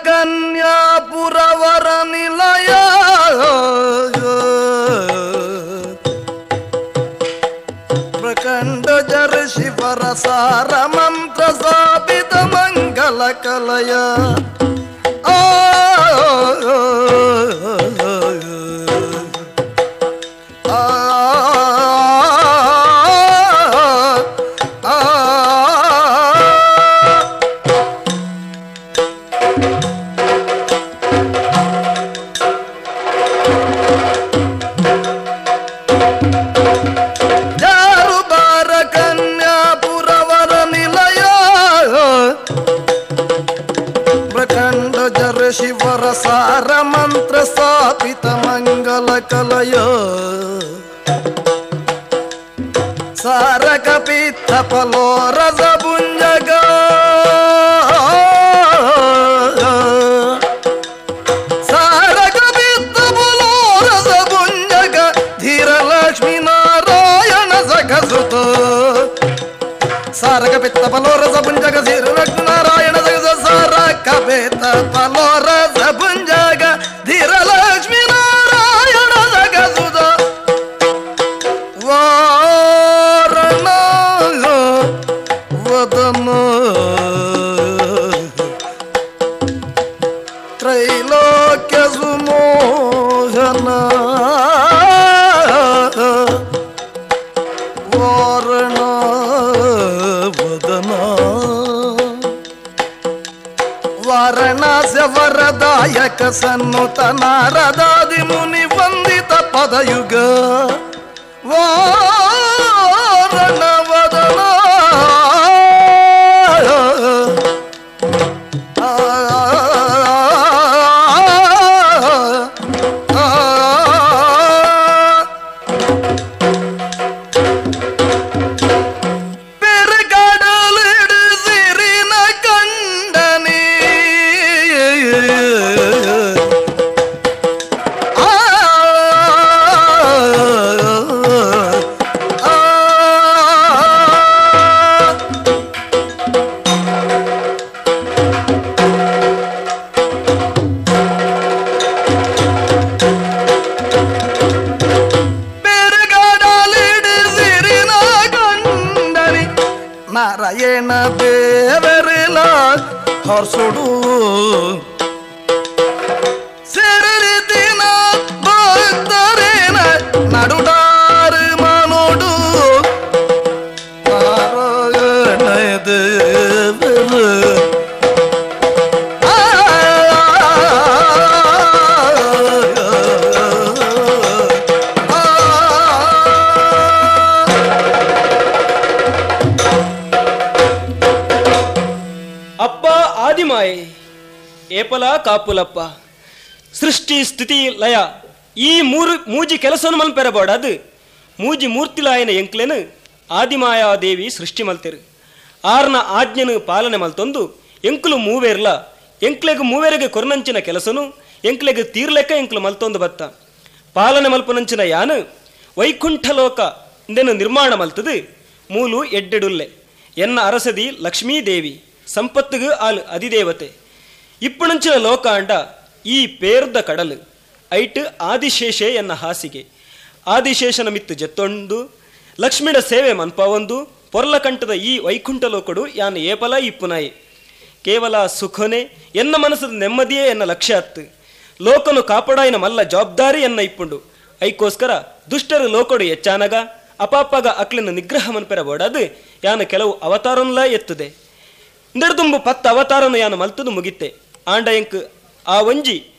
ಕನ್ಯಾಪುರವರ ನಿಲಯ ಪ್ರಖಂಡ ಜರ ಶಿವರ ಸಾರ ಮಂತ್ರ ಸ್ಥಾಪಿತ ಮಂಗಲ ಕಲಯ ಆ ಶಿವರ ಸಾರ ಮಂತ್ರ ಸ್ಥಾಪಿತ ಮಂಗಲ ಕಲಯ ಸಾರ ಕಪಿತ್ತ ಫಲೋ ರಸ ಭುಂಜಗ ಸಾರ ಕಪಿತ್ತ ಫಲೋ ರಸ ಭುಂಜಗ ಧೀರ ಲಕ್ಷ್ಮೀ ನಾರಾಯಣ ಸಖಸುತ ಸಾರ ಕಪಿತ್ತ ಫಲೋ ರಸ ಭುಂಜಗ ಧೀರ ಲಕ್ಷ್ಮೀ ನಾರಾಯಣ ಸಾರ ಕಪಿತ್ತ ಫಲೋ ರಸ ಭುಂಜಗ ಧೀರ ಲಕ್ಷ್ಮೀ ನಾರಾಯಣ ಸಖಸುತ ವಾರಣ ವದನ ತ್ರೈಲೋಕ್ಯ ಸುಮೋಹನ ವಾರಣ ವದನ ವಾರಣಾಸ್ಯ ವರದಾಯಕ ಸನ್ನುತ ನಾರದಾದಿ ಮುನಿ ವಂದಿತ ಪದಯುಗ ವಾರಣ ವದನ ಪೆರಗಡಲಿಡು ಕಂಡನೇ ನಾರಾಯಣ ದೇವರಿಲ ಹರ್ಸುಡು ಸಿರಿದಿನ ಭಕ್ತರೇನ ನಡುಡಾರು ಮನೋಡು ನಾರಾಯಣ ದೇವರು ಆದಿಮಾಯೆ ಏಪಲ ಕಾಪುಲಪ್ಪ ಸೃಷ್ಟಿ ಸ್ಥಿತಿ ಲಯ ಈ ಮೂರು ಮೂಜಿ ಕೆಲಸನು ಮಲ್ಪೆರಬೋಡದು ಮೂಜಿ ಮೂರ್ತಿಲಾಯನ ಎಂಕ್ಲೆನು ಆದಿಮಾಯಾದೇವಿ ಸೃಷ್ಟಿ ಮಲ್ತೆರು ಆರ್ನ ಆಜ್ಞೆನು ಪಾಲನೆ ಮಲ್ತೊಂದು ಎಂಕ್ಲು ಮೂವೇರ್ಲ ಎಂಕ್ಲೆಗ್ ಮೂವೇರಿಗೆ ಕೊರ್ನಂಚಿನ ಕೆಲಸನು ಎಂಕ್ಲೆಗ್ ತೀರ್ಲೆಕ್ಕ ಎಂಕ್ಲು ಮಲ್ತೊಂದು ಬತ್ತ ಪಾಲನೆ ಮಲ್ಪನಂಚಿನ ಯಾನು ವೈಕುಂಠಲೋಕ ಇಂದೆನು ನಿರ್ಮಾಣ ಮಲ್ತದು ಮೂಲು ಎಡ್ಡೆಡುಲ್ಲೆ ಎನ್ನ ಅರಸದಿ ಲಕ್ಷ್ಮೀದೇವಿ ಸಂಪತ್ತಿಗೂ ಆಲ್ ಅಧಿದೇವತೆ ಇಪ್ಪಣಂಚಿನ ಲೋಕಾಂಡ ಈ ಪೇರ್ದ ಕಡಲು ಐಟ್ ಆದಿಶೇಷೆ ಎನ್ನ ಹಾಸಿಗೆ ಆದಿಶೇಷನ ಮಿತ್ತು ಜೆತ್ತೊಂಡು ಲಕ್ಷ್ಮಿಡ ಸೇವೆ ಮನ್ಪಾವೊಂದು ಪೊರ್ಲಕಂಠದ ಈ ವೈಕುಂಠ ಲೋಕಡು ಯಾನು ಏಪಲ ಇಪ್ಪುನಾಯಿ ಕೇವಲ ಸುಖನೆ ಎನ್ನ ಮನಸ್ಸದ ನೆಮ್ಮದಿಯೇ ಎನ್ನ ಲಕ್ಷ್ಯ ಅತ್ತು ಲೋಕನು ಕಾಪಡಾಯಿನ ಮಲ್ಲ ಜವಾಬ್ದಾರಿ ಎನ್ನ ಇಪ್ಪುಂಡು ಐಕೋಸ್ಕರ ದುಷ್ಟರು ಲೋಕಡು ಹೆಚ್ಚಾನಗ ಅಪಾಪಗ ಅಕ್ಲಿನ ನಿಗ್ರಹ ಮನ್ಪೆರಬೋಡದು ಯಾನು ಕೆಲವು ಅವತಾರನ್ಲ ಎತ್ತದೆ ಇಂದೆಡ್ದುಂಬು ಪತ್ತು ಅವತಾರನು ಯಾನು ಮಲ್ತದು ಮುಗಿತ್ತೆ ಆಂಡ ಎಂಕ್ ಆ ಒಂಜಿ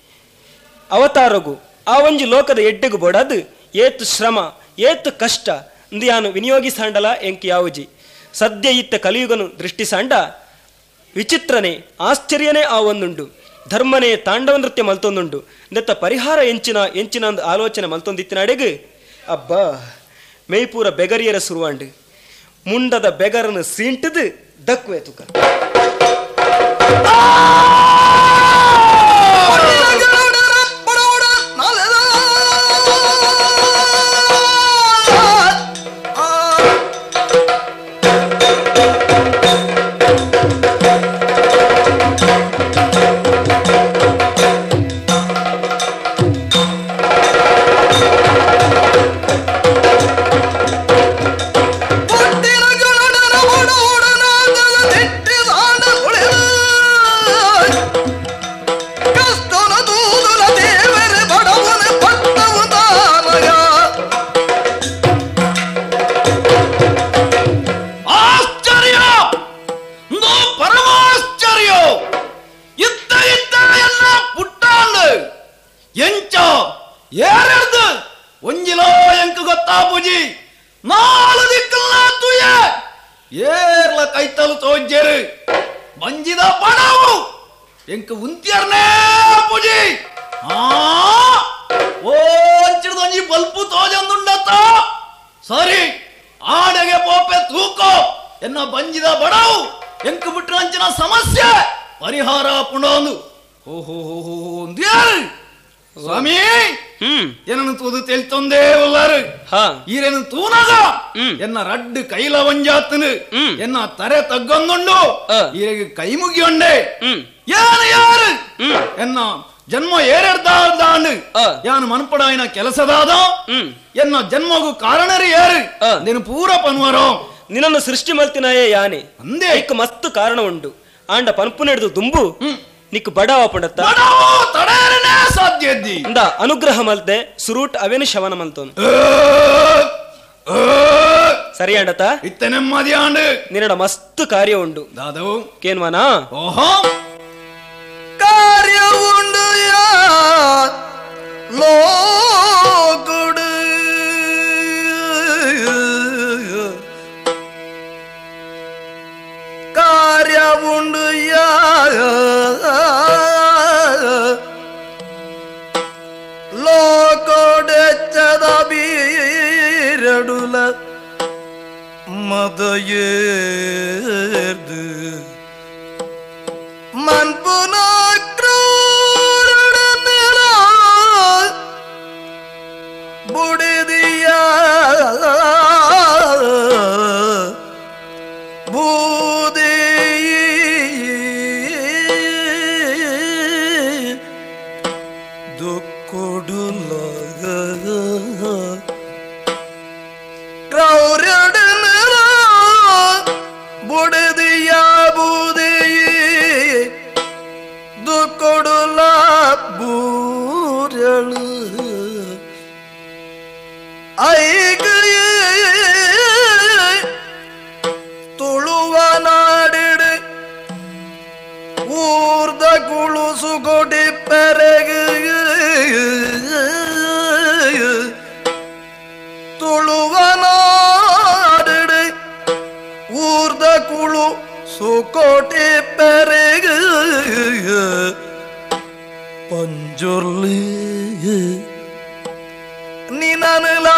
ಅವತಾರಗು ಆ ಒಂಜಿ ಲೋಕದ ಎಡ್ಡೆಗು ಬೋಡದು ಏತು ಶ್ರಮ ಏತು ಕಷ್ಟ ಇಂದು ಯಾನು ವಿನಿಯೋಗಿಸಾಂಡಲ ಎಂಕ್ ಯಾವುಜಿ ಸದ್ಯ ಇತ್ತ ಕಲಿಯುಗನು ದೃಷ್ಟಿಸಾಂಡ ವಿಚಿತ್ರನೇ ಆಶ್ಚರ್ಯನೇ ಆ ಒಂದುಂಡು ಧರ್ಮನೇ ತಾಂಡವ ನೃತ್ಯ ಮಲ್ತೊಂದುಂಡು ನೆತ್ತ ಪರಿಹಾರ ಎಂಚಿನ ಎಂಚಿನ ಅಂದು ಆಲೋಚನೆ ಮಲ್ತೊಂದಿತ್ತಿನಡೆಗು ಅಬ್ಬಾ ಮೇಯ್ಪೂರ ಬೆಗರಿಯರ ಸುರುವಾಂಡು ಮುಂಡದ ಬೆಗರನು ಸೀಂಟದು ದಕ್ವೆ ತುಕ ಆ ಕೈತಲು ತೋಜ್ಜೇರು ಬಂಜಿದ ಬಡವು ಎಂಕ್ ಉಂತಿಯರ್ನೇ ಪೂಜಿ ಆ ಓ ಅಂಚಿಡ್ದೊಂಜಿ ಬಲ್ಪು ತೋಜಂದುಂಡತ್ತ ಸರಿ ಆಡೆಗೆ ಪೋಪೆ ತೂಕೋ ಎನ್ನ ಬಂಜಿದ ಬಡವು ಎಂಕ್ ಬಿಟ್ರ ಅಂಚಿನ ಸಮಸ್ಯೆ ಪರಿಹಾರ ಪುಣೋಂದು ಓಹೋ ಹೋ ಹೋ ಯಾರು ಸ್ವಾಮಿ ಏನನ್ನು ತೂದು ತೆಲ್ತೊಂದೇ ಉಲ್ಲಾರು ಈರೇನು ತೂನಾಗ ಎನ್ನ ರಡ್ಡು ಕೈಲ ವಂಜಾತನು ಎನ್ನ ತರೆ ತಗ್ಗೊಂದುಂಡು ಈರೆಗೆ ಕೈ ಮುಗಿಯೊಂಡೆ ಯಾರು ಯಾರು ಎನ್ನ ಜನ್ಮ ಏರೆಡ್ದಾಂಡು ಯಾನು ಮನ್ಪಡಾಯಿನ ಕೆಲಸದಾದ ಎನ್ನ ಜನ್ಮಗೂ ಕಾರಣರು ಯಾರು ನೀನು ಪೂರ ಪನ್ವರೋ ನಿನ್ನನ್ನು ಸೃಷ್ಟಿ ಮಲ್ತಿನಾಯೇ ಯಾನೆ ಅಂದೇ ಐಕ್ ಮಸ್ತ್ ಕಾರಣ ಉಂಡು ಆಂಡ ಪನ್ಪು ನಡೆದು ದುಂಬು ನಿಕ್ ಬಡವ ಪಂಡತ್ತ ಸಾಧ್ಯ ಅಂದ ಅನುಗ್ರಹ ಮಲ್ತೆ ಸುರೂಟ್ ಅವೇನು ಶವನ ಮಲ್ತೋನು ಸರಿ ಅಂಡತ ಇತ್ತ ನೆಮ್ಮದಿ ಆಂಡು ನಿನ್ನಡ ಮಸ್ತ್ ಕಾರ್ಯ ಉಂಡು ದಾದವು ಕೇನ್ವಾನಾ ಓಹೋ ಕಾರ್ಯ ಉಂಡು ಲೋಕುಡು ಕಾರ್ಯ ಉಂಡು ಲೋಕೊಡೆಚ್ಚದ ಬೀರಡುಲ ಮದಯೇರ್ದು ಮನ್ಪುನ ಬುಡಿದಿಯ ಬೂದಿ ದುಃಖುಡುಲಗ ಕ್ರೌರ್ಯಡನ ಬುಡಿದಿಯ ಬೂದಿ ದುಃಖುಡುಲ ಬೂರಳು ತುಳುವ ನಾಡಿಡು ಊರ್ದ ಕುಳುಸು ಕೊಡಿ ಪೆರಗು ತುಳುವ ನಾಡಿಡು ಊರ್ದ ಕುಳು ಸುಕೋಟಿ ಪೆರಗು ಪಂಜುರ್ಲಿ ನಿನಲ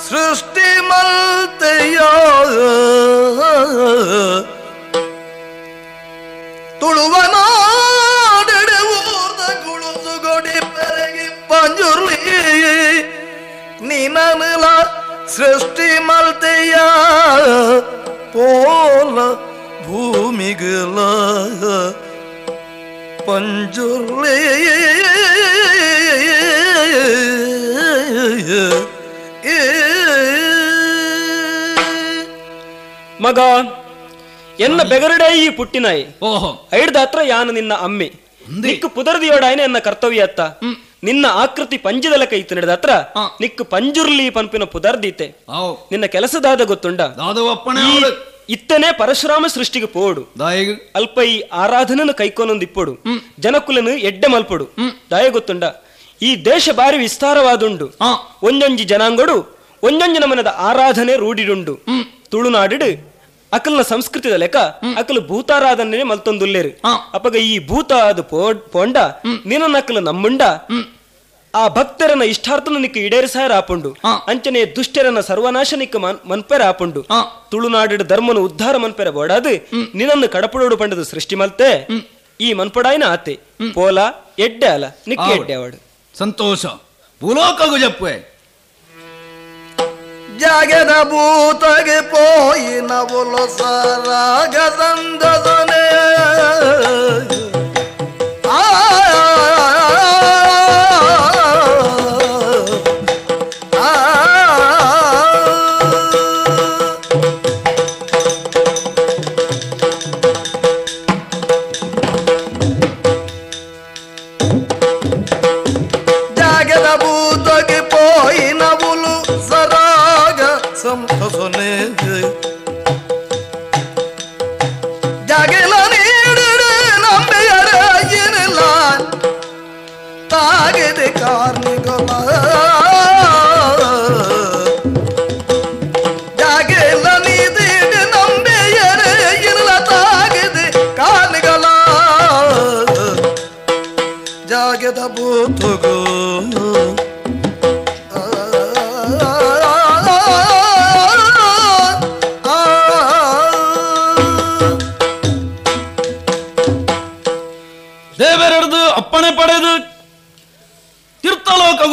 ಸೃಷ್ಟಿ ಮಲ್ತೆಯ ತುಳುವ ನಾಡಿಡು ಊರ್ದ ಕುಳುಸು ಕೊಡಿ ಪೆರಗಿ ಪಂಜುರ್ಲಿ ನಿನಲ ಸೃಷ್ಟಿ ಮಲ್ತೆಯ ಪೋಲ ಭೂಮಿಗಳ ಪಂಜುರ್ಲಿ ಮಗ ಎನ್ನ ಬೆಗರಡೆ ಈ ಪುಟ್ಟಿನಾಯಿ ಓಹೋ ಐಡ್ದಾತ್ರ ಯಾನು ನಿನ್ನ ಅಮ್ಮೆ ನಿಕ್ಕು ಪುದರ್ದಿಯೋಡಾಯನ ಎನ್ನ ಕರ್ತವ್ಯ ಅತ್ತ ನಿನ್ನ ಆಕೃತಿ ಪಂಜದಲ ಕೈತು ನಡೆದತ್ರ ನಿಕ್ಕು ಪಂಜುರ್ಲಿ ಪಂಪಿನ ಪುದರ್ದೀತೆ ನಿನ್ನ ಕೆಲಸದಾದ ಗೊತ್ತುಂಡ ಇತ್ತನೇ ಪರಶುರಾಮ ಸೃಷ್ಟಿಗೆ ಪೋಡು ಅಲ್ಪ ಈ ಆರಾಧನನು ಕೈಕೊನೊಂದು ಇಪ್ಪೊಡು ಜನಕುಲನು ಎಡ್ಡೆ ಮಲ್ಪೊಡು ದಾಯ ಗೊತ್ತುಂಡ ಈ ದೇಶ ಬಾರಿ ವಿಸ್ತಾರವಾದುಂಡು ಒಂಜೊಂಜಿ ಜನಾಂಗಡು ಒಂಜೊಂಜಿ ನಮನದ ಆರಾಧನೆ ರೂಢಿಡುಂಡು ತುಳುನಾಡಿಡು ಅಕಲ್ನ ಸಂಸ್ಕೃತಿದ ಲೆಕ್ಕ ಅಕಲು ಭೂತಾರಾಧನೆ ಮಲ್ತೊಂದುಲ್ಲೇರು ಅಪಗ ಈ ಭೂತ ಅದು ಪೋಂಡ ನಿನ್ನ ನಕಲು ನಮ್ಮುಂಡ ಆ ಭಕ್ತರನ್ನ ಇಷ್ಟಾರ್ಥನ ನಿಕ್ಕ ಈಡೇರಿಸಾಯರ ಆಪುಂಡು ಅಂಚನೆ ದುಷ್ಟರನ್ನ ಸರ್ವನಾಶ ನಿಕ್ಕ ಮನ್ಪೆರ ಆಪುಂಡು ತುಳುನಾಡಿಡು ಧರ್ಮನು ಉದ್ಧಾರ ಮನ್ಪೆರ ಬೋಡಾದು ನಿನ್ನನ್ನು ಕಡಪಡೋಡು ಪಂಡದು ಸೃಷ್ಟಿ ಮಲ್ತೆ ಈ ಮನ್ಪಡಾಯಿನ ಆತೆ ಪೋಲ ಎಡ್ಡೆ ಅಲ್ಲ ನಿಕ್ಕ ಎಡ್ಡೆ ಅವಾಡು ಸಂತೋಷ ಭೂಲೋಕಗು ಜಪ್ಪೆ ಜಾಗದ ಭೂತಗೆ ಪೋಯಿನ ಸರಾಗ ಸಂದನೆ ಆ ಜಾಗದ ಭೂತಗೆ ಪೋಯಿನ ಸಂತಸನೆ ಜಾಗ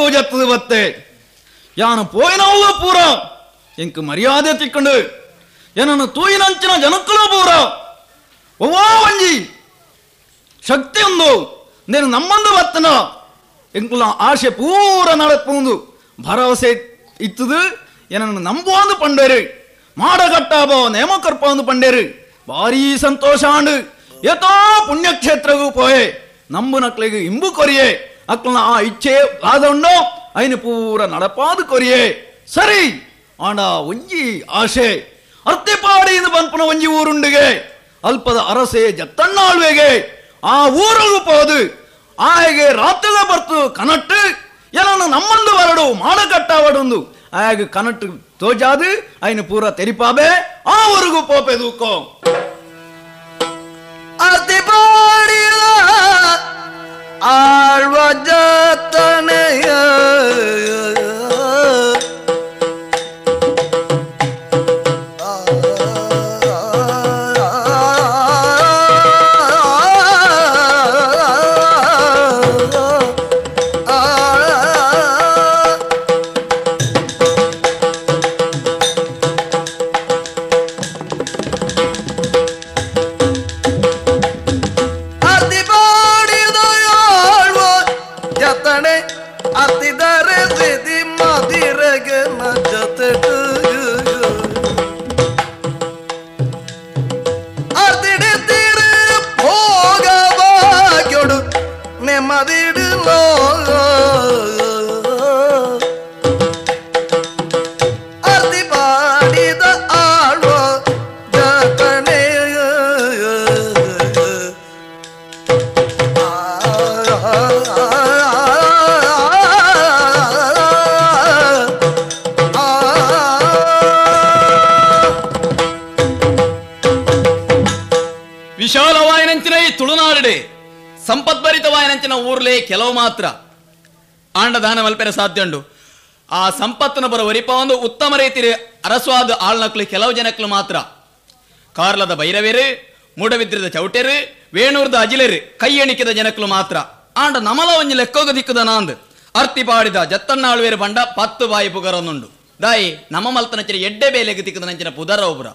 ಭೂಲೋಕಗೂ ಜತ್ತದು ಬತ್ತೆ ಯಾನು ಪೋಯಿನವು ಪೂರ ಎಂಕ್ ಮರ್ಯಾದೆ ತಿಕ್ಕೊಂಡು ಏನನ್ನು ತೂಯಿನಂಚಿನ ಜನಕ್ಕೂ ಪೂರ ಒವ್ವಾ ಒಂಜಿ ಶಕ್ತಿ ಒಂದು ನೇನು ನಮ್ಮಂದು ಬತ್ತನ ಎಂಕುಲ ಆಶೆ ಪೂರ ನಡಪುಂದು ಭರವಸೆ ಇತ್ತದು ಏನನ್ನು ನಂಬುವಂದು ಪಂಡೇರು ಮಾಡಗಟ್ಟಾಬೋ ನೇಮ ಕರ್ಪಂದು ಪಂಡೇರು ಭಾರೀ ಸಂತೋಷ ಆಂಡು ಏತೋ ಪುಣ್ಯಕ್ಷೇತ್ರಗೂ ಪೋಯೆ ನಂಬುನಕ್ಲಿಗೆ ಇಂಬು ಕೊರಿಯೆ ಅಕ್ಲನ ಆ ಇಚ್ಛೆ ಆದೊಂಡು ಐನು ಪೂರ ನಡಪಾದು ಕೊರಿಯೆ ಸರಿ ಆಂಡ ಒಂಜಿ ಆಶೆ ಅರ್ತಿಪಾಡಿ ಎಂದು ಬಂಪನ ಒಂಜಿ ಊರುಂಡಿಗೆ ಅಲ್ಪದ ಅರಸೆ ಜತ್ತಣ್ಣಾಳ್ವೆಗೆ ಆ ಊರಿಗೂ ಪೋದು ಆಯಗೆ ರಾತ್ರಿದ ಬರ್ತು ಕನಟ್ಟು ಏನನ್ನು ನಮ್ಮಂದು ಬರಡು ಮಾಡಕಟ್ಟಾವಡೊಂದು ಆಗ ಕನಟ್ಟು ತೋಜಾದು ಐನು ಪೂರ ತೆರಿಪಾಬೆ ಆ ಊರಿಗೂ ಪೋಪೆ ದೂಕೋ ಅರ್ತಿಪಾಡಿದ ಆಳ್ವ ಜತನೆಯ ವಿಶಾಲವಾಯನಂಚಿನ ಈ ತುಳುನಾಡುಡೆ ಸಂಪದ್ಭರಿತವಾಯನಂಚಿನ ಊರ್ಲೇ ಕೆಲವು ಮಾತ್ರ ಆಂಡದಾನ ಮಲ್ಪೆರೆ ಸಾಧ್ಯ ಉಂಡು. ಆ ಸಂಪತ್ತನ ಬರ ಒರಿಪ ಒಂದು ಉತ್ತಮ ರೀತಿ ಅರಸ್ವಾದ ಆಳ್ನಕ್ಲು ಕೆಲವು ಜನಕ್ಲು ಮಾತ್ರ. ಕಾರ್ಲದ ಭೈರವೇರು, ಮೂಡಬಿದ್ರದ ಚೌಟೆರು, ವೇಣೂರ್ದ ಅಜಿಲೆರು ಕೈ ಎಣಿಕೆದ ಜನಕ್ಲು ಮಾತ್ರ. ಆಂಡ ನಮಲ ಒಂಜಿ ಲೆಕ್ಕೋಗ ದಿಕ್ಕದ ನಾಂದು ಅರ್ತಿ ಪಾಡಿದ ಜತ್ತನ್ನಾಳ್ವೇರು ಬಂಡ 10 ಬಾಯಿ ಪುಗರೊಂದುಂಡು. ದಾಯಿ ನಮ್ಮ ಮಲ್ತನಂಚಿನ ಎಡ್ಡೆ ಬೇಲೆಗೆ ದಿಕ್ಕದ ನಂಚಿನ ಪುದರ ಒಬ್ಬರ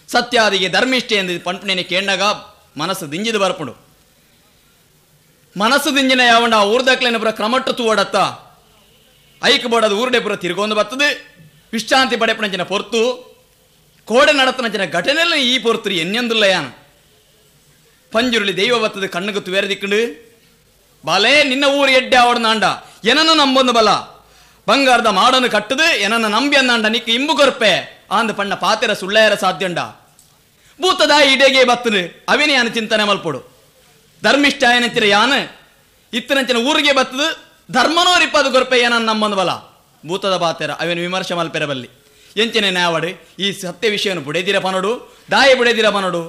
ಸತ್ಯಾದಿಗೆ ಧರ್ಮಿಷ್ಠೆ ಎಂದು ಪಂಪನೇನೆ ಕೇಣ್ಣಗ ಮನಸ್ಸು ದಿಂಜಿದು ಬರ್ಪುಂಡು. ಮನಸ್ಸು ದಿಂಜಿನ ಯಾವಂಡ ಆ ಊರ್ದಕ್ಲೇನ ಪುರ ಕ್ರಮಟ್ಟು ತೂವಡತ್ತ ಐಕ್ ಬೋಡದು ಊರುಡೆ ಪುರ ತಿರುಗೊಂದು ಬರ್ತದೆ. ವಿಶ್ರಾಂತಿ ಪಡೆಪಣಂಚಿನ ಪೊರ್ತು ಕೋಡೆ ನಡತನಂಚಿನ ಘಟನೆಲ್ಲ ಈ ಪೊರ್ತು ಎನ್ನೆಂದುಲ್ಲ ಯಾನ ಪಂಜುರುಳಿ ದೈವ ಬರ್ತದೆ ಕಣ್ಣುಗು ತುವೇರ ದಿಕ್ಕಂಡು ಬಾಲೇ ನಿನ್ನ ಊರು ಎಡ್ಡೆ ಆವಡನಾಂಡ ಏನನ್ನ ನಂಬೊಂದು ಬಲ ಬಂಗಾರದ ಮಾಡನ್ನು ಕಟ್ಟದು ಏನನ್ನ ನಂಬಿ ಅಂದಾಂಡ ನಿಕ್ಕ ಇಂಬು ಕೊರ್ಪೆ ಆಂದ ಪಣ್ಣ ಪಾತೆರ ಸುಳ್ಳೇರ ಸಾಧ್ಯಂಡ ಭೂತದ ಇಡೆಗೆ ಬತ್ತನು ಅವಿನ ಯಾನ ಚಿಂತನೆ ಮಲ್ಪೊಡು ಧರ್ಮಿಷ್ಠ ಏನಂಚಿನ ಯಾನ ಇತ್ತನಂಚಿನ ಊರಿಗೆ ಬತ್ತದು ಧರ್ಮನೋರಿಪ್ಪದು ಕೊರ್ಪೆ ಏನನ್ನ ನಮ್ಮೊಂದು ಬಲ ಭೂತದ ಪಾತೆರ ಅವಿನ ವಿಮರ್ಶೆ ಮಲ್ಪೆರ ಬಲ್ಲಿ ಎಂಚಿನ ನ್ಯಾವಡು ಈ ಸತ್ಯ ವಿಷಯವನ್ನು ಬುಡೆದಿರ ಪನೋಡು ದಾಯಿ ಬುಡೆದಿರ ಪನೋಡು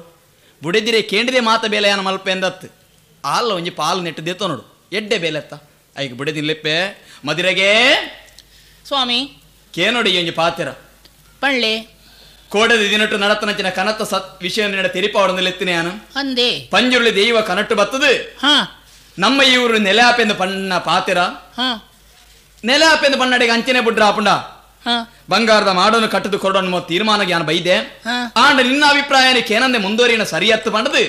ಬುಡೆದಿರೆ ಕೇಂದ್ರದೆ ಮಾತ ಬೇಲೆ ಯಾನ ಮಲ್ಪೆ ಎಂದತ್ತು ಆಲ್ಲ ಒಂಜಿ ಪಾಲು ನೆಟ್ಟು ದೇತೋ ನೋಡು ಎಡ್ಡೆ ಬೇಲೆತ್ತ ಐಕ್ ಬುಡೆದಿಲ್ಲೆಪ್ಪೆ ಮದಿರೆಗೆ ಸ್ವಾಮಿ ಕೇನೋಡಿ ಒಂಜಿ ಪಾತೆರ ಪಳ್ಳೆ ಕೋಡದ ದಿನಟ್ಟು ನಡತನಂಚಿನ ಕನತ್ತ ಸತ್ ವಿಷಯ ನಡ ತೆರಿಪಾವಡಂದೆತ್ತಿನ ಯಾನು ಅಂದೆ ಪಂಜುರುಳಿ ದೈವ ಕನಟ್ಟು ಬತ್ತದು ನಮ್ಮ ಈ ಊರು ನೆಲೆ ಆಪೆಂದು ಪಣ್ಣ ಪಾತೆರ ನೆಲೆ ಆಪೆಂದು ಪಣ್ಣಡೆಗೆ ಅಂಚನೆ ಬುಡ್ರ ಆಪುಂಡ ಬಂಗಾರದ ಮಾಡೋನು ಕಟ್ಟದು ಕೊಡೋಣ ತೀರ್ಮಾನ ಜ್ಞಾನ ಬೈದೆ ಆಂಡ ನಿನ್ನ ಅಭಿಪ್ರಾಯ ಕೇನಂದೆ ಮುಂದುವರಿನ ಸರಿಯತ್ತು ಪಂಡದು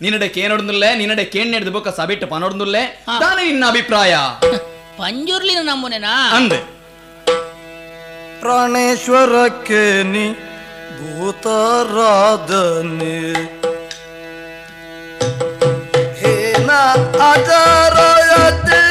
ನಿನ್ನಡೆ ಕೇನೊಡ್ದುಲ್ಲೆ ನಿನ್ನಡೆ ಕೇಣ್ ನಡೆದು ಬೊಕ್ಕ ಸಬಿಟ್ಟು ಪನೊಡ್ದುಲ್ಲೆ ತಾನೇ ನಿನ್ನ ಅಭಿಪ್ರಾಯ ಪಂಜುರ್ಲಿನ ನಮ್ಮನೆನಾ ಅಂದೆ ಪ್ರಾಣೇಶ್ವರಕ್ಕೆ ನೀ ಭೂತರಾಧನೆ ಹೇನ ಆಚಾರಯತೆ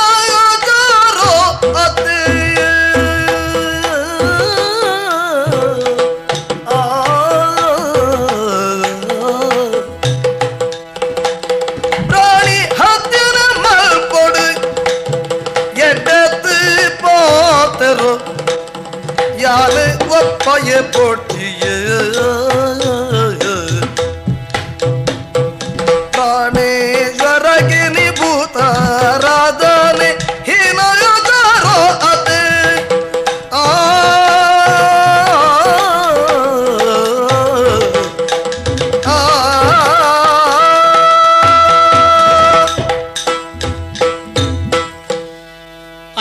ಹೀನಾಚಾರೋ ಅತಿ. ಪಯ ಪೊಟ್ಟಿಯೇ ಪ್ರಾಣೇಶ್ವರಗಿನಿ ಭೂತಾರಾಧನೆ ಹೀನಯದಾರೋ ಅತೆ ಆ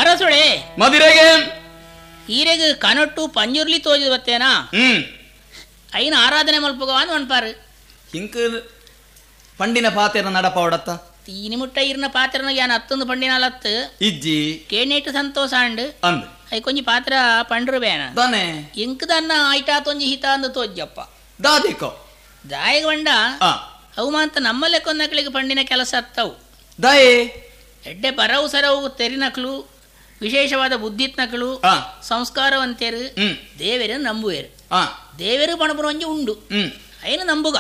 ಅರಸುಳೆ ಮದಿರೆಗೆ ಈರೆಗ್ ಕನೊಟ್ಟು ಪಂಜುರ್ಲಿ ತೋಜಿದ ಬತ್ತೇನಾ ಐನ ಆರಾಧನೆ ಮಲ್ಪುಗವಾನ್ ಒನ್ಪಾರು ಹಿಂಕ ಪಂಡಿನ ಪಾತೆರ ನಡಪವಡತ್ತ ತೀನಿ ಮುಟ್ಟ ಇರ್ನ ಪಾತ್ರನ ಯಾನ್ ಅತ್ತೊಂದು ಪಂಡಿನ ಅಲತ್ತು ಇಜ್ಜಿ ಕೇನೇಟು ಸಂತೋಷ ಅಂಡ್ ಅಂದ್ I ಕೊಂಜಿ ಪಾತ್ರ ಪಂಡ್ರು ಬೇನ ದಾನೆ ಇಂಕದನ್ನ ಐಟಾ ತೊಂಜಿ ಹಿತ ಅಂದು ತೋಜ್ಜಪ್ಪ ದಾದಿಕೋ ದಾಯಗ ಬಂಡ ಅವು ಮಾಂತ ನಮ್ಮಲ್ಲೇ ಕೊಂದಕ್ಳಿಗೆ ಪಂಡಿನ ಕೆಲಸ ಅತ್ತವು ದಾಯೆ ಎಡ್ಡೆ ಬರವು ಸರವು ತೆರಿನಕ್ಲು ವಿಶೇಷವಾದ ಬುದ್ಧಿತ್ನಕ್ಲು ಸಂಸ್ಕಾರವಂತೇರು ದೇವೆರು ನಂಬುವೇರು ದೇವೆರು ಪಣಪುರ ಒಂಜಿ ಉಂಡು ಐನು ನಂಬುಗ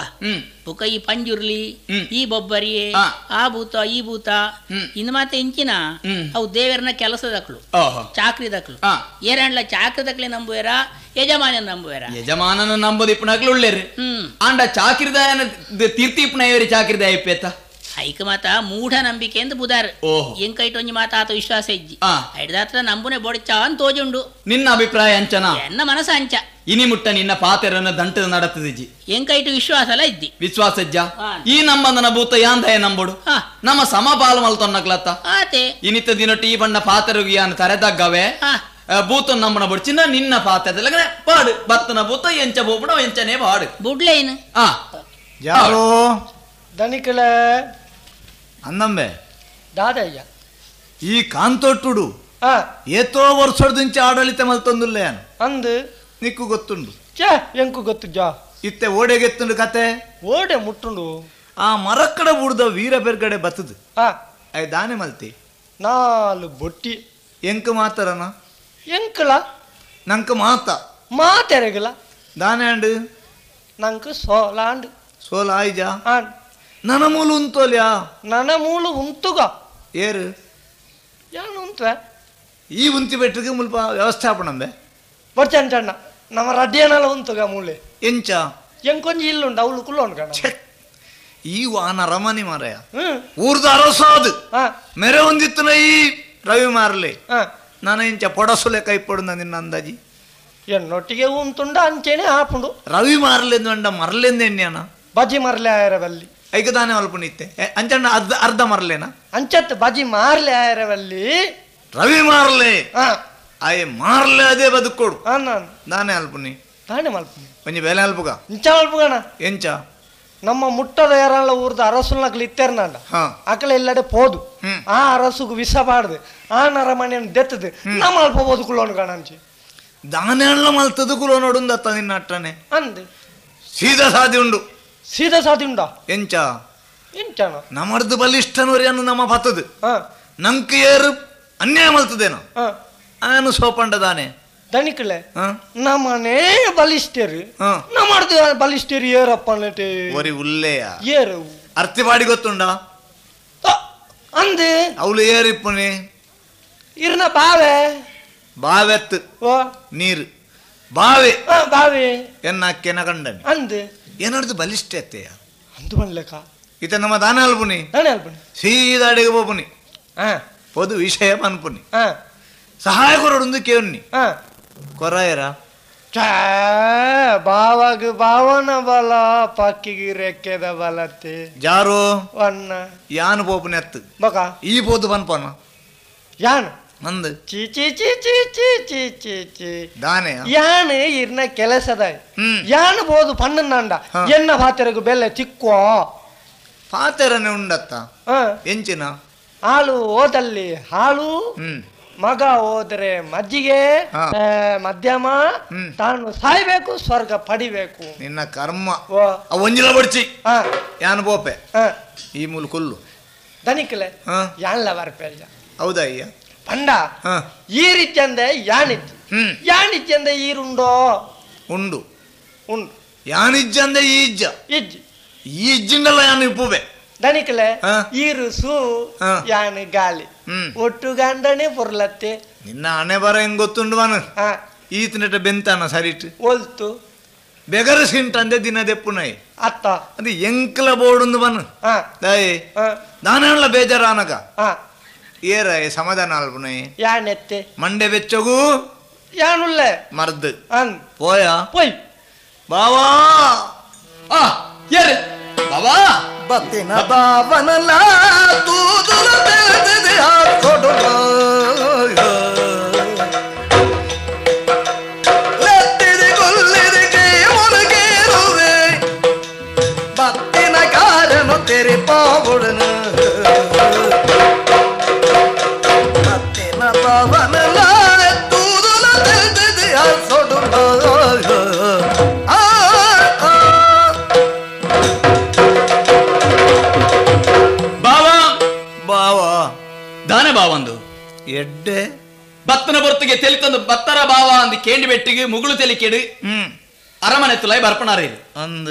ಬುಕ ಈ ಪಂಜುರ್ಲಿ ಈ ಬೊಬ್ಬರಿಯೇ ಆ ಭೂತ ಈ ಭೂತ ಇನ್ನು ಮಾತೆ ಇಂಚಿನ ಅವು ದೇವರನ್ನ ಕೆಲಸದಕ್ಳು ಚಾಕ್ರಿದಕ್ಳು ಏರಂಡ್ಲ ಚಾಕ್ರಿದಕ್ಲೆ ನಂಬುವೇರ ಯಜಮಾನನ ನಂಬುವೇರ ಯಜಮಾನನ ನಂಬುದಿಪ್ಪನಕ್ಲು ಉಳ್ಳೇರು ಆಂಡ ಚಾಕ್ರಿದಾಯನ ತೀರ್ತಿಪ್ಪನ ಚಾಕ್ರಿದಾಯ ಇಪ್ಪೇತ ಐಕ ಮಾತ ಮೂಢ ನಂಬಿಕೆ ಅಂತ ಬುದಾರ್ ಎಂಕೈಟ್ ಒಂಜಿ ಮಾತ ಆತ ವಿಶ್ವಾಸ ಇಜ್ಜಿ ಐಡ್ದಾತ್ರ ನಂಬುನೆ ಬೊಡಿಚ ಅಂತ ತೋಜುಂಡು ನಿನ್ನ ಅಭಿಪ್ರಾಯ ಅಂಚನ ಎನ್ನ ಮನಸ್ಸ ಅಂಚ ಇನಿ ಮುಟ್ಟ ನಿನ್ನ ಪಾತೆರನ್ನ ದಂಟದ ನಡತದಿಜ್ಜಿ ಎಂಕೈಟು ವಿಶ್ವಾಸ ಅಲ್ಲ ಇದ್ದಿ ವಿಶ್ವಾಸ ಇಜ್ಜ ಈ ನಂಬಂದನ ಭೂತ ಯಾಂದಯ ನಂಬುಡು ನಮ್ಮ ಸಮಪಾಲು ಮಲ್ತೊನ್ನಕ್ಲತ್ತ ಆತೆ ಇನಿತ ದಿನೊಟ್ಟು ಈ ಬಣ್ಣ ಪಾತೆರುಗಿ ಯಾನ್ ತರೆದಗ್ಗವೆ ಭೂತ ನಂಬನ ಬೊಡ್ಚಿನ ನಿನ್ನ ಪಾತೆ ಪಾಡು ಬತ್ತನ ಭೂತ ಎಂಚ ಬೋಪುಣ ಎಂಚನೇ ಪಾಡು ಬುಡ್ಲೇನು ಯಾರೋ ದನಿಕಲ ಅನ್ನಂಬೆ ದಾದಯ್ಯ ಈ ಕಾಂತೊಟ್ಟುಡು ಏತೋ ವರ್ಷದಿಂಚ ಆಡಳಿತ ಮಲ್ತೊಂದುಲ್ಲ ಅಂದು ನಿಕ್ಕು ಗೊತ್ತುಂಡು ಚೇ ಎಂಕು ಗೊತ್ತು ಜಾ ಇತ್ತೆ ಓಡೆಗೆತ್ತುಂಡು ಕತೆ ಓಡೆ ಮುಟ್ಟುಂಡು ಆ ಮರಕ್ಕಡ ಬುಡ್ದ ವೀರ ಬೆರ್ಗಡೆ ಬತ್ತದು ಅಯ್ ದಾನೆ ಮಲ್ತಿ ನಾಲು ಬೊಟ್ಟಿ ಎಂಕು ಮಾತರನ ಎಂಕಲ ನಂಕ ಮಾತ ಮಾತೆರಗಲ ದಾನೆ ಅಂಡು ನಂಕು ಸೋಲಾಂಡು ಸೋಲ ಆಯ್ಜಾ ನನ್ನ ಮೂಲು ಉಂತೋಲ್ಯಾ ನನ್ನ ಮೂಲು ಉಂತುಗ ಏರು ಏನು ಉಂತುವೆ ಈ ಉಂತಿ ಬೆಟ್ಟಕ್ಕೆ ಮುಲ್ಪ ವ್ಯವಸ್ಥಾಪನಂಬೆ ಬೊಚ್ಚಂಚಣ್ಣ ನಮ್ಮ ರಡ್ಡಿಯನಲ್ಲ ಉಂತುಗ ಮೂಲೆ ಎಂಚ ಎಂಕೊಂಜಿ ಇಲ್ಲುಂಡು ಅವಳು ಕುಲ್ಲೋಣ್ ಕಣ ಈ ವಾನ ರಮಣಿ ಮಾರಾಯ ಊರ್ದ ಅರಸಾದು ಮೆರೆ ಹೊಂದಿತ್ತನ ಈ ರವಿ ಮಾರಲೆ ನಾನು ಎಂಚ ಪೊಡಸುಲೆ ಕೈ ಪೊಡುನ ನಿನ್ನ ಅಂದಾಜಿ ಎನ್ನೊಟ್ಟಿಗೆ ಉಂತುಂಡ ಅಂಚೇನೆ ಆಪುಂಡು ರವಿ ಮಾರಲೆಂದು ಅಂಡ ಮರಲೆಂದು ಎಣ್ಯಾನ ಬಜಿ ಮರಲೆ ಆಯರವಲ್ಲಿ ಐಕ ದಾನೆ ಮಲ್ಪುನಿತ್ತೆ ಅಂಚಣ್ಣ ಅರ್ಧ ಅರ್ಧ ಮರಲೇನಾ ಅಂಚತ್ ಬಜಿ ಮಾರ್ಲೆ ಆಯರವಲ್ಲಿ ರವಿ ಮಾರಲೆ ಆಯೆ ಮಾರ್ಲೆ ಅದೇ ಬದುಕೋಡು ದಾನೆ ಅಲ್ಪುನಿ ದಾನೆ ಮಲ್ಪುನಿ ಒಂಜಿ ಬೇಲೆ ಅಲ್ಪುಗ ಇಂಚ ಮಲ್ಪುಗಣ ಎಂಚ ನಮ್ಮ ಮುಟ್ಟದ ಯಾರಲ್ಲ ಊರ್ದ ಅರಸುನಕ್ಲು ಇತ್ತೆರ್ನಾಂಡ ಅಕಲ ಎಲ್ಲಡೆ ಪೋದು ಆ ಅರಸುಗು ವಿಷ ಬಾಡ್ದು ಆ ನರಮನೆಯನ್ನು ದೆತ್ತದು ನಮ್ಮ ಅಲ್ಪ ಬದುಕುಲೋನು ಗಣಂಚಿ ದಾನೆ ಅಲ್ಲ ಮಲ್ತದು ಕುಲೋ ನೋಡುಂದತ್ತ ನಿನ್ನ ಅಟ್ಟನೆ ಅಂದು ಸೀದಾ ಸಾದಿ ಉಂಡು ಸೀದಾ ಸಾದಿ ಉಂಡ ಎಂಚ ಎಂಚನ ನಮರ್ದು ಬಲಿಷ್ಠನವರಿಯನ್ನು ನಮ್ಮ ಪತ್ತದು ನಂಕ್ ಏರು ಅನ್ಯಾಯ ಮಲ್ತದೇನೋ ಆನು ಸೋಪಂಡ ದಾನೆ ದನಿಕಲೆ ನಮ್ಮನೇ ಬಲಿಷ್ಠರು ನಮ್ಮರ್ದು ಬಲಿಷ್ಠರು ಏರಪ್ಪ ಒರಿ ಉಲ್ಲೆಯ ಏರು ಅರ್ತಿಪಾಡಿ ಗೊತ್ತುಂಡ ಅಂದು ಅವಳು ಏರಿಪ್ಪುನಿ ಇರ್ನ ಬಾವೆ ಬಾವೆತ್ತು ನೀರು ಬಾವೆ ಬಾವೆ ಎನ್ನ ಕೆನ ಕಂಡನಿ ಅಂದು ಏನರ್ದು ಬಲಿಷ್ಠ ಅತ್ತೆಯ ಅಂದು ಬನ್ಲೆಕ ಇತ ನಮ್ಮ ದಾನ ಅಲ್ಪುನಿ ದಾನೆ ಅಲ್ಪುನಿ ಸೀದಾ ಅಡಿಗೆ ಪೋಪುನಿ ಪೊದು ವಿಷಯ ಪನ್ಪುನಿ ಸಹಾಯ ಕೊರೊಂದು ಕೇವನ್ನಿ ಕೊರಾಯರ ಬಾವಾಗ ಬಾವನ ಬಲ ಪಕ್ಕಿಗೆ ರೆಕ್ಕೆದ ಬಲತ್ತೆ ಜಾರೋ ಒನ್ನ ಯಾನು ಪೋಪುನಿ ಅತ್ತು ಬಕ ಈ ಪೋದು ಪನ್ಪನ ಯಾನು ನಂದು ಚಿ ಚಿ ಚಿ ಚಿ ಚಿ ಚಿ ಚಿ ಚಿ ದಾನೆ ಯಾನು ಇರ್ನ ಕೆಲಸದ ಯಾನು ಬೋದು ಪಣ್ಣಂಡ ಎನ್ನ ಪಾತೆರಗು ಬೆಲೆ ತಿಕ್ಕೋ ಪಾತೆರನೆ ಉಂಡತ್ತ ಎಂಚಿನ ಹಾಲು ಓದಲ್ಲಿ ಹಾಲು ಮಗ ಹೋದ್ರೆ ಮಜ್ಜಿಗೆ ಮಧ್ಯಮ ತಾನು ಸಾಯ್ಬೇಕು ಸ್ವರ್ಗ ಪಡಿಬೇಕು ನಿನ್ನ ಕರ್ಮ ಒಂಜಿಲ ಬಡ್ಚಿ ಯಾನು ಬೋಪೆ ಈ ಮೂಲ ಕೊಲ್ಲು ದನಿಕಲೆ ಯಾನ್ಲ ಬರ್ಪೆಲ್ಲ ಹೌದಾ ಅಯ್ಯ ಪಂಡ ಈ ರೀತಿ ಅಂದೆ ಯಾನಿಜ್ಜಿ ಯಾನಿಜ್ಜಿ ಅಂದೆ ಈರುಂಡೋ ಉಂಡು ಉಂಡು ಯಾನಿಜ್ಜ ಅಂದೆ ಈ ಇಜ್ಜ ಇಜ್ಜಿ ಈ ಇಜ್ಜಿಂಡಲ್ಲ ಯಾನು ಇಪ್ಪುವೆ ದನಿಕಲೆ ಈರು ಸೂ ಯಾನು ಗಾಳಿ ಒಟ್ಟು ಗಂಡನೆ ಪೊರ್ಲತ್ತೆ ನಿನ್ನ ಹಣೆ ಬರ ಹೆಂಗ್ ಗೊತ್ತುಂಡು ಮಾನು ಈತನಟ ಬೆಂತಾನ ಸರಿಟ್ ಒಲ್ತು ಬೆಗರ ಸಿಂಟಂದೆ ದಿನ ದೆಪ್ಪುನೈ ಅತ್ತ ಅದು ಎಂಕ್ಲ ಬೋರ್ಡ್ ಬನ್ ದಾಯಿ ದಾನಲ್ಲ ಬೇಜಾರಾನಗ ಏರ ಸಮಾಧಾನ ಅಲ್ಪುನೈ ಯಾನೆತ್ತೆ ಮಂಡೆ ಬೆಚ್ಚಗು ಯಾನುಲ್ಲೆ ಮರ್ದು ಪೋಯ ಪೋಯ್ ಬಾವಾ ಆ ಏರ್ ಬಾವಾ ಬತ್ತಿನ ಬಾವನಲ ತೂದುಲ ತೆರೆದಿದೆ ಕೊಡುವ ಲೆತ್ತಿದೆ ಕೊಲ್ಲಿದೆ ಕೈ ಮುಳುಗೇರುವೆ ಬತ್ತಿನ ಕಾರನು ತೆರೆ ಪಾವುಡನು ಬತ್ತಿನ ಬಾವನಲ ತೂದುಲ ತೆರೆದಿದೆ ಕೊಡುವ ಬಾವಂದು ಎಡ್ಡೆ ಬತ್ತನ ಬೊರ್ತುಗೆ ತೆಲಿತಂದು ಬತ್ತರ ಬಾವ ಅಂದು ಕೇಂಡಿ ಬೆಟ್ಟಿಗೆ ಮುಗುಳು ತೆಲಿಕೆಡು ಅರಮನೆ ತುಲೈ ಬರ್ಪಣಾರಿ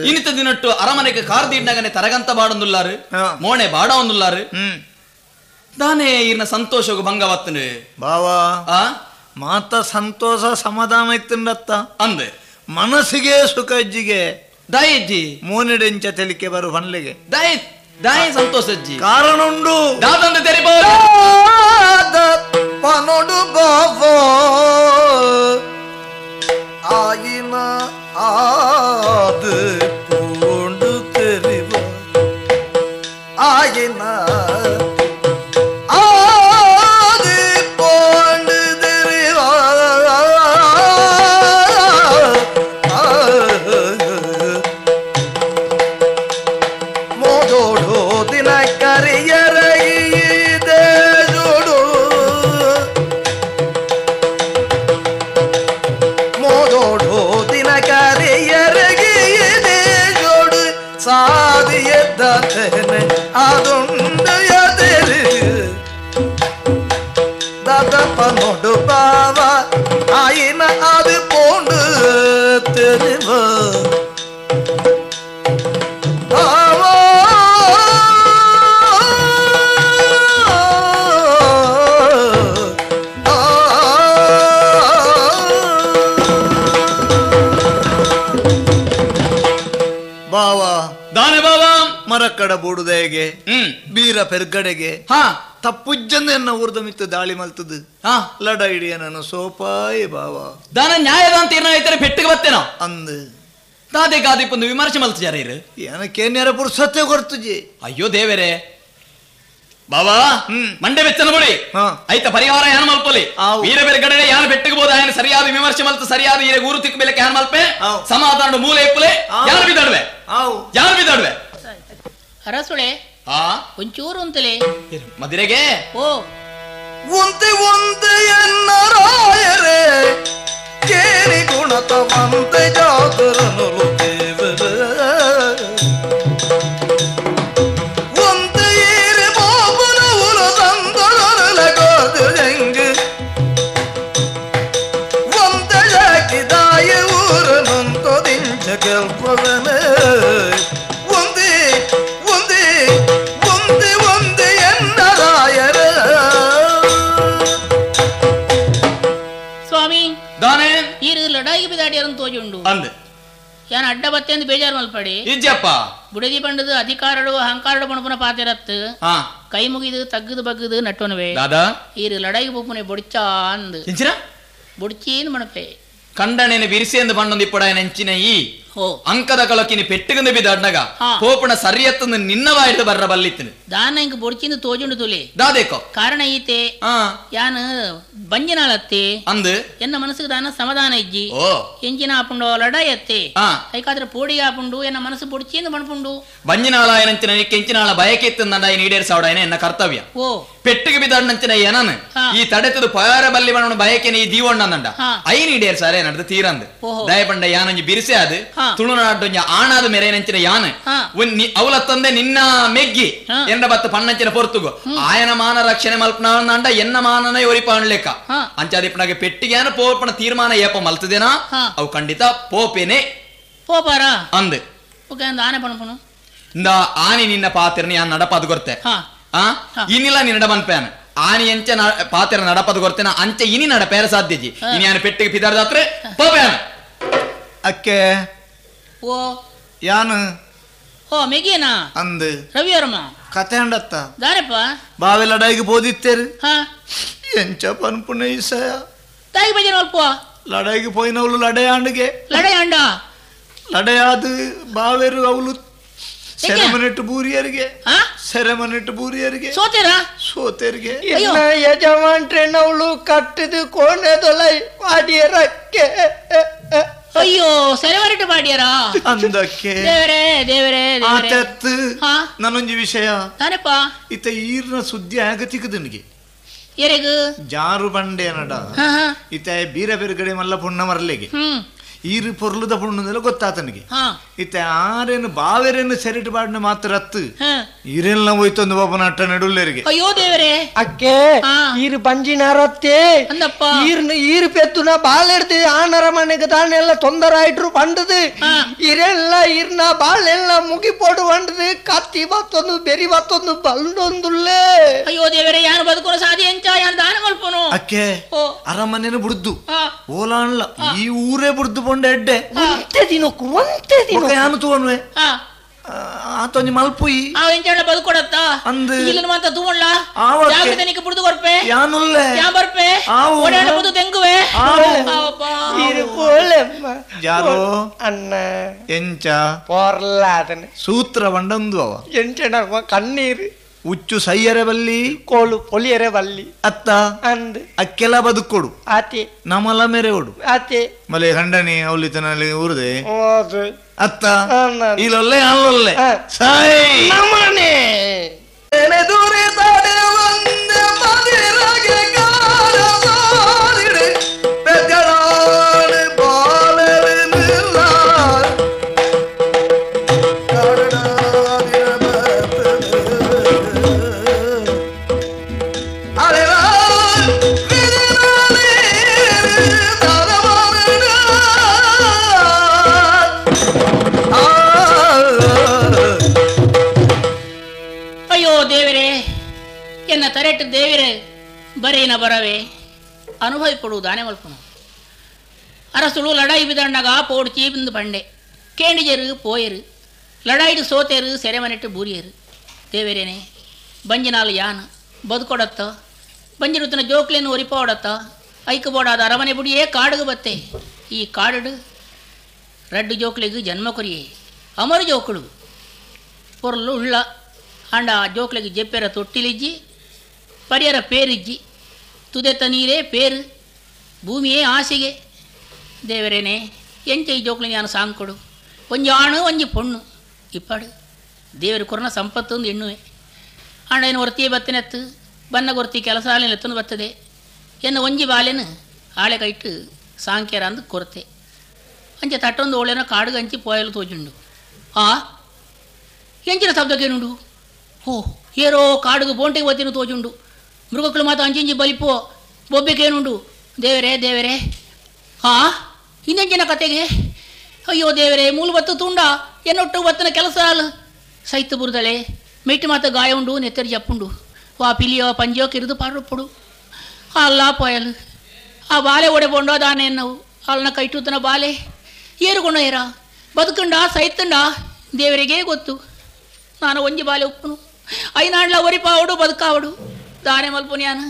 ಇನಿತ ದಿನಟ್ಟು ಅರಮನೆಗೆ ಕಾರ್ದಿಡ್ನಗನೆ ತರಗಂತ ಬಾಡೊಂದುಲ್ಲಾರು ಮೋಣೆ ಬಾಡ ಒಂದುಲ್ಲಾರು ದಾನೆ ಇರ್ನ ಸಂತೋಷಗು ಭಂಗ ಬತ್ತನು ಬಾವಾ ಮಾತ ಸಂತೋಷ ಸಮಾಧಾನ ಇತ್ತಂಡತ್ತ ಅಂದೆ ಮನಸ್ಸಿಗೆ ಸುಖ ಅಜ್ಜಿಗೆ ದಾಯಜ್ಜಿ ಮೋನೆಡೆಂಚ ತೆಲಿಕೆ ಬರು ಬನ್ಲಿಗೆ ದಾಯ ದಾಯ ಸಂತೋಷ ಅಜ್ಜಿ ಕಾರಣ ಉಂಡು ದಾದಂದು ತೆರಿಬೋದು ಪನೊಡು ಬಾವೋ ಆಯಿನ ಆದು ಪೂಂಡು தெரிವ ಆಯಿನ ಆದು ಪೂಂಡು தெரிವ ಮೋದೋಡು ದಿನ ಕರಿಯರಗಿದೆ ಜೋಡು ಮೋದೋಡು ದಿನ ಕರಿಯರಗಿದೆ ಜೋಡು ಸಾದಿಯದ್ದಾತೇನೆ ಅದೊಂದು ಎದಿರು ದದಪ್ಪ ನೋಡು ಬಾವ ಆಯಿನ ಅದು ಪೋಂಡು தெரிವ ಬಾವಾ ದಾನೆ ಬಾವಾ ಮರಕ್ಕಡ ಬೂಡುದೆಗೆ ಬೀರ ಪೆರ್ಗಡೆಗೆ ಹಾ ತಪ್ಪುಜ್ಜಂದ ಎನ್ನ ಊರ್ದ ಮಿತ್ತು ದಾಳಿ ಮಲ್ತದು ಲಡ ಹಿಡಿಯ ನಾನು ಸೋಪಾಯಿ ಬಾವಾ ದಾನ ನ್ಯಾಯದ ಅಂತ ಐತಾರೆ ಪೆಟ್ಟಿಗೆ ಬತ್ತೇನೋ ಅಂದು ದಾದೆ ಗಾದಿಪ್ಪೊಂದು ವಿಮರ್ಶೆ ಮಲ್ತು ಇರು ಏನಕ್ಕೇನ್ಯಾರ ಪುರುಸತ್ತೆ ಕೊರ್ತುಜಿ ಅಯ್ಯೋ ದೇವರೇ ಬಾವಾ ಮಂಡೆ ಬೆಚ್ಚನ ಬುಡಿ ಐತ ಪರಿಹಾರ ಯಾನ್ ಮಲ್ಪೊಲಿ ವೀರ ಬೆರ್ಗಡೆ ಯಾನ್ ಬೆಟ್ಟಿಗೆ ಬೋದ ಆಯನ ಸರಿಯಾದ ವಿಮರ್ಶೆ ಮಲ್ತು ಸರಿಯಾದ ಈರೆ ಊರು ತಿಕ್ಕು ಬೆಲಕ್ಕೆ ಯಾನ್ ಮಲ್ಪೆ ಸಮಾಧಾನ ಮೂಲೆ ಇಪ್ಪಲೆ ಯಾರು ಬಿದ್ದಾಡುವೆ ಯಾರು ಬಿದ್ದಾಡುವೆ ಅರಸುಳೆ ಒಂಚೂರು ಅಂತಲೇ ಮದಿರೆಗೆ ಓ ಒಂತೆ ಒಂತೆ ಎನ್ನರಾಯರೇ ಕೇರಿ ಗುಣತ ವಂತೆ ಜಾತರನುಲು ದೇವರ ಒಂತೆ ಏರಿ ಬಾಬುನವುಲು ತಂದೊರಲಗೋದು ಹೆಂಗು ಒಂತೆ ಯಾಕಿದಾಯ ಊರನಂತೊದಿಂಚ ಕೆಲ್ಪವನೇ ಒಂದೇ ಒಂದೇ ಒಂದೇ ಒಂದೇ ಎನ್ನರಾಯರ ಸ್ವಾಮಿ ದಾನೆ ಈರು ಲಡಾಯಿಗೆ ಬಿದಾಡಿಯರನ್ನು ತೋಜುಂಡು ಅಂದೆ ಯಾನ್ ಅಡ್ಡ ಬತ್ತೆಂದು ಬೇಜಾರು ಮಲ್ಪಡಿ ಇಜ್ಜಪ್ಪ ಬುಡದಿ ಬಂಡದು ಅಧಿಕಾರಡು ಅಹಂಕಾರಡು ಪಣಪುನ ಪಾತಿರತ್ತು ಕೈ ಮುಗಿದು ತಗ್ಗದು ಬಗ್ಗದು ನಟ್ಟೋನವೆ ದಾದಾ ಈರು ಲಡಾಯಿಗೆ ಪೊಪ್ಪುನೆ ಬೊಡಿಚಾ ಅಂದು ಬೊಡಿಚೀನು ಮಣಪೆ ಕಂಡಣೆನ ಬಿರಿಸೆಂದು ಬಣ್ಣೊಂದು ಇಪ್ಪಡ ನೆಂಚಿನ ಈ ಅಂಕದ ಕಲಕಿನಿ ಪೆಟ್ಟುಗಂದು ಬಿದ್ದಾಡ್ನಾಗ ಕೋಪಣ ಸರಿಯತ್ತಂದು ನಿನ್ನ ಬಾಯಿಡ್ದು ಬರ್ರ ಬಲ್ಲಿತ್ತಿನ ದಾನ ಇಂಕ ಬೊಡಿಚಿಂದು ತೋಜುಂಡು ತುಲೆ ದಾದೇಕೋ ಕಾರಣ ಈತೆ ಯಾನ್ ಬಂಜಿನಾಳತ್ತೆ ಅಂದು ಎನ್ನ ಮನಸ್ಸಿಗೆ ದಾನ ಸಮಾಧಾನ ಇಜ್ಜಿ ಎಂಚಿನ ಆಪುಂಡು ಲಡಾಯಿ ಅತ್ತೆ ಐಕಾದ್ರೆ ಪೋಡಿಗೆ ಆಪುಂಡು ಎನ್ನ ಮನಸ್ಸು ಬೊಡಿಚಿಂದು ಮಣಪುಂಡು ಬಂಜಿನಾಳ ಏನಂಚಿನ ಕೆಂಚಿನಾಳ ಬಯಕೆ ಇತ್ತಂದ ಈಡೇರಿಸಾವಡ ಎನ್ನ ಕರ್ತವ್ಯ ಓ ಪೆಟ್ಟಿಗೆ ಬಿದ್ದಾಡ್ನಂಚಿನ ಏನನ್ ಈ ತಡೆತದು ಪಯಾರ ಬಲ್ಲಿ ಬಣ್ಣ ಬಯಕೆನ ಈ ದೀವಣ್ಣಂದ ಐನ್ ಈಡೇರ್ಸಾರೆ ನಡೆದು ತೀರಂದು ದಯಪಂಡ ಯಾನೊಂಜಿ ಬಿರಿಸೆ ಅದು ತುಳುನಾಡೊಂಜ ಆಣಾದ ಮೇರೆ ಯಾನ್ ಅವಲ ತಂದೆ ನಿನ್ನ ಮೆಗ್ಗಿ ಎನ್ನ ಬತ್ತ ಪಣ್ಣಂಚಿನ ಪೊರ್ತುಗು ಆಯನ ಮಾನ ರಕ್ಷಣೆ ಮಲ್ಪನಾಂಡ ಎನ್ನ ಮಾನನ ಒರಿಪಾಣ್ಲೇಕ ಅಂಚಾದಿಪ್ಪನಾಗೆ ಪೆಟ್ಟಿಗೆ ಪೋಪಣ ತೀರ್ಮಾನ ಏಪ ಮಲ್ತದೇನಾ ಅವು ಖಂಡಿತ ಪೋಪೇನೆ ಪೋಪಾರ ಅಂದ್ ಆನೆ ಪಣಪುನು ಇಂದ ಆನೆ ನಿನ್ನ ಪಾತಿರ್ನಿ ಯಾನ್ ನಡಪಾದು ಗೊತ್ತೆ ಇನ್ನಿಲ್ಲ ನಿನ್ನಡ ಮನ್ಪೇನ ಆನಿ ಎಂಚ ಪಾತ್ರ ನಡಪದ ಗೊರ್ತೇನ ಅಂಚೆ ಇನಿ ನಡ ಪೇರ ಸಾಧ್ಯಜಿ ಇನಿ ಆನ ಪೆಟ್ಟಿಗೆ ಪಿದಾರ್ದಾತ್ರೆ ಪೋಪೇನ ಅಕ್ಕೆ ಓ ಯಾನು ಓ ಮೆಗಿನಾ ಅಂದು ರವಿವರ್ಮ ಕತೆ ಅಂಡತ್ತ ದಾರಪ್ಪ ಬಾವೆ ಲಡಾಯಿಗೆ ಬೋದಿತ್ತೇರು ಹಾ ಎಂಚ ಪನ್ಪುಣ ಈಸಯ ತಾಯಿ ಬಜನ ಅಲ್ಪ ಲಡಾಯಿಗೆ ಪೋಯಿನವಳು ಲಡೆಯಾಂಡಿಗೆ ಲಡೆಯಾಂಡ ಲಡೆಯಾದ ಬಾವೆರು ಅವಳು ಸೆರೆಮನೆಟ್ಟು ಬೂರಿಯರಿಗೆ ಸೆರೆಮನೆಟ್ಟು ಬೂರಿಯರಿಗೆ ಸೋತೇರಾ ಸೋತೇರಿಗೆ ಇನ್ನ ಯಜಮಾನ್ಟ್ರೆನವಳು ಕಟ್ಟಿದು ಕೋಣೆದೊಲೈ ಪಾಡಿಯರಕ್ಕೆ ಅಯ್ಯೋ ಸೆರೆಮನೆಟ್ಟು ಪಾಡಿಯರಾ ಅಂದಕ್ಕೆ ದೇವರೇ ದೇವರೇ ಆತತ್ತು ನಾನೊಂದು ವಿಷಯ ತಾನೆಪ್ಪ ಇತ್ತ ಈರ್ನ ಸುದ್ದಿ ಆಗತಿಕ್ಕದು ನಿನಗೆ ಎರೆಗು ಜಾರು ಬಂಡೆ ನಡ ಇತ್ತ ಬೀರ ಬೇರುಗಡೆ ಮಲ್ಲ ಪುಣ್ಣ ಮರಲೆಗೆ ಈರು ಪೊರ್ಲುದ ಪುಣ್ಣದಲ್ಲ ಗೊತ್ತಾತನಿಗೆ ಇತ್ತ ಆರೇನು ಬಾವೆರೇನು ಸೆರೆಟು ಬಾಡಿನ ಮಾತ್ರ ಅತ್ತು ಈರೆಲ್ಲ ಹೋಯ್ತೊಂದು ಬಾಬು ನಟ್ಟ ನಡುಲ್ಲೇರಿಗೆ ಅಯ್ಯೋ ದೇವರೇ ಅಕ್ಕೆ ಈರು ಬಂಜಿನಾರತ್ತೆ ಅಂದಪ್ಪ ಈರ್ನ ಈರು ಪೆತ್ತುನ ಬಾಳೆಡ್ದು ಆ ನರಮನೆಗೆ ತಾನೆಲ್ಲ ತೊಂದರೆ ಆಯ್ಟ್ರು ಬಂಡದು ಈರೆಲ್ಲ ಈರ್ನ ಬಾಳೆಲ್ಲ ಮುಗಿ ಪೋಡು ಬಂಡದು ಕತ್ತಿ ಬತ್ತೊಂದು ಬೆರಿ ಬತ್ತೊಂದು ಬಲ್ಡೊಂದುಲ್ಲೇ ಅಯ್ಯೋ ದೇವರೇ ಯಾನು ಬದುಕೋನು ಸಾಧಿ ಎಂಚ ಯಾನು ದಾನ ಮಲ್ಪನು ಅಕ್ಕೆ ಅರಮನೆನು ಬುಡ್ದು ಓಲಾನ್ಲ ಈ ಊರೇ ಬುಡ್ದು ಎಡ್ಡೆ ಒಂತೆ ದಿನಕ್ಕೂ ಒಂತೆ ದಿನ ಯಾನು ತೂವನ್ವೆ ಆತೊಂಜಿ ಮಲ್ಪುಯಿ ಆ ಎಂಚಣ್ಣ ಬದುಕೊಡತ್ತ ಅಂದು ಇಲ್ಲಿನ ಮಾತ ತೂವಣ್ಣ ಜಾಗ್ರತೆ ನಿಕ್ಕ ಬುಡ್ದು ಕೊರ್ಪೆ ಯಾನುಲ್ಲೆ ಯಾ ಬರ್ಪೆ ಓಡಾಡ ಬುದು ತೆಂಗುವೆ ಇರು ಪೋಲೆಮ್ಮ ಯಾರೋ ಅಣ್ಣ ಎಂಚ ಪೊರ್ಲಾದನೆ ಸೂತ್ರ ಬಂಡಂದು ಅವ ಎಂಚಣ್ಣ ಕಣ್ಣೀರು ಉಚ್ಚು ಸೈಯರೆ ಬಲ್ಲಿ ಕೋಲು ಪೊಲಿಯರೆ ಬಲ್ಲಿ ಅತ್ತ ಅಂದ್ ಅಕ್ಕೆಲ್ಲ ಬದುಕೊಡು ಆತಿ ನಮಲ ಮೇರೆ ಓಡು ಆತಿ ಮಲೆ ಖಂಡನಿ ಅವಲಿತನಲ್ಲಿ ಊರದೆ ಹೌದು ಅತ್ತ ಇಲ್ಲೊಲ್ಲೆ ಅಲ್ಲೊಲ್ಲೆ ಸಾಯಿ ನಮನೆ ಎನ್ನ ತರೆಟ್ಟು ದೇವಿರೇ ಬರೇನ ಬರವೇ ಅನುಭವಿ ಕೊಡುವುದಾನೆ ಮಲ್ಪನು ಅರಸುಳು ಲಡಾಯಿ ಬಿದಣ್ಣಗ ಪೋಡ್ಚಿ ಬಿಂದು ಬಂಡೆ ಕೇಂಡಿಜರು ಪೋಯರು ಲಡಾಯಿಡು ಸೋತೆರು ಸೆರೆಮನೆಟ್ಟು ಬೂರಿಯರು ದೇವರೇನೆ ಬಂಜಿನಾಲು ಯಾನು ಬದುಕೊಡತ್ತ ಬಂಜಿರುತ್ತನ ಜೋಕ್ಲೇನು ಒರಿಪೋಡತ್ತ ಐಕು ಬೋಡಾದ ಅರಮನೆ ಬುಡಿಯೇ ಕಾಡುಗು ಬತ್ತೆ ಈ ಕಾಡುಡು ರಡ್ಡು ಜೋಕ್ಲಿಗೂ ಜನ್ಮ ಕೊರಿಯೇ ಅಮರು ಜೋಕುಳು ಪೊರ್ಲು ಉಳ್ಳ ಅಂಡ ಆ ಜೋಕ್ಲಿಗೆ ಜೆಪ್ಪೆರ ತೊಟ್ಟಿಲಿಜ್ಜಿ ಪರಿಯರ ಪೇರಿಜ್ಜಿ ತುದೆತ ನೀರೇ ಪೇರು ಭೂಮಿಯೇ ಆಸೆಗೆ ದೇವರೇನೆ ಎಂಚ ಈ ಜೋಕ್ಲಿ ನಾನು ಸಾಂಕೊಡು ಒಂಜಿ ಆಣು ಒಂಜಿ ಪೊಣ್ಣು ಇಪ್ಪಾಡು ದೇವರು ಕೊರನ ಸಂಪತ್ತೊಂದು ಎಣ್ಣುವೆ ಆಂಡ ಏನು ಒರ್ತಿ ಬತ್ತಿನೆತ್ತು ಬನ್ನ ಗೊರ್ತಿ ಕೆಲಸ ಆಲೆನ ಎತ್ತೊಂದು ಬರ್ತದೆ ಎನ್ನು ಒಂಜಿ ಬಾಲೆನು ಆಳೆ ಕೈಟ್ಟು ಸಾಂಕ್ಯರ ಅಂದು ಕೊರತೆ ಅಂಚೆ ತಟ್ಟೊಂದು ಓಳೆನೋ ಕಾಡುಗೆ ಅಂಚಿ ಪೋಯಲು ತೋಜುಂಡು ಆ ಎಂಚಿನ ಶಬ್ದಕ್ಕೇನುಂಡು ಓ ಏರೋ ಕಾಡುಗೆ ಬೋಂಟೆಗೆ ಬತ್ತಿನ ತೋಜುಂಡು ಮೃಗಕ್ಕಳು ಮಾತ್ರ ಅಂಚಿಂಚಿ ಬಲಿಪೋ ಬೊಬ್ಬೆಕೇನುಂಡು ದೇವರೇ ದೇವರೇ ಹಾ ಇನ್ನೆಂಚಿನ ಕತೆಗೆ ಅಯ್ಯೋ ದೇವರೇ ಮೂಲು ಬತ್ತು ತುಂಡ ಎನ್ನೊಟ್ಟು ಬತ್ತನ ಕೆಲಸ ಅಲ್ಲ ಸೈತು ಬುರುದಳೆ ಮೆಟ್ಟು ಮಾತ ಗಾಯ ಉಂಡು ನೆತ್ತರಿ ಜಪ್ಪುಂಡು ವಾ ಪಿಲಿಯೋ ಪಂಜಿಯೋ ಕಿರಿದು ಪಾಡುಪ್ಪುಡು ಅಲ್ಲ ಪೋಯಲು ಆ ಬಾಲೆ ಒಡೆ ಬೊಂಡೋ ದಾನೆ ಎನ್ನವು ಅಲ್ಲನ ಕೈಟೂತನ ಬಾಲೆ ಏರುಗೊಂಡ ಏರ ಬದುಕುಂಡ ಸೈತುಂಡ ದೇವರಿಗೇ ಗೊತ್ತು ನಾನು ಒಂಜಿ ಬಾಲೆ ಉಪ್ಪುನು ಐನಾಡ್ಲ ಒರಿಪಾವಡು ಬದುಕಾವಡು ದಾನೆ ಮಲ್ಪುನ್ಯಾನು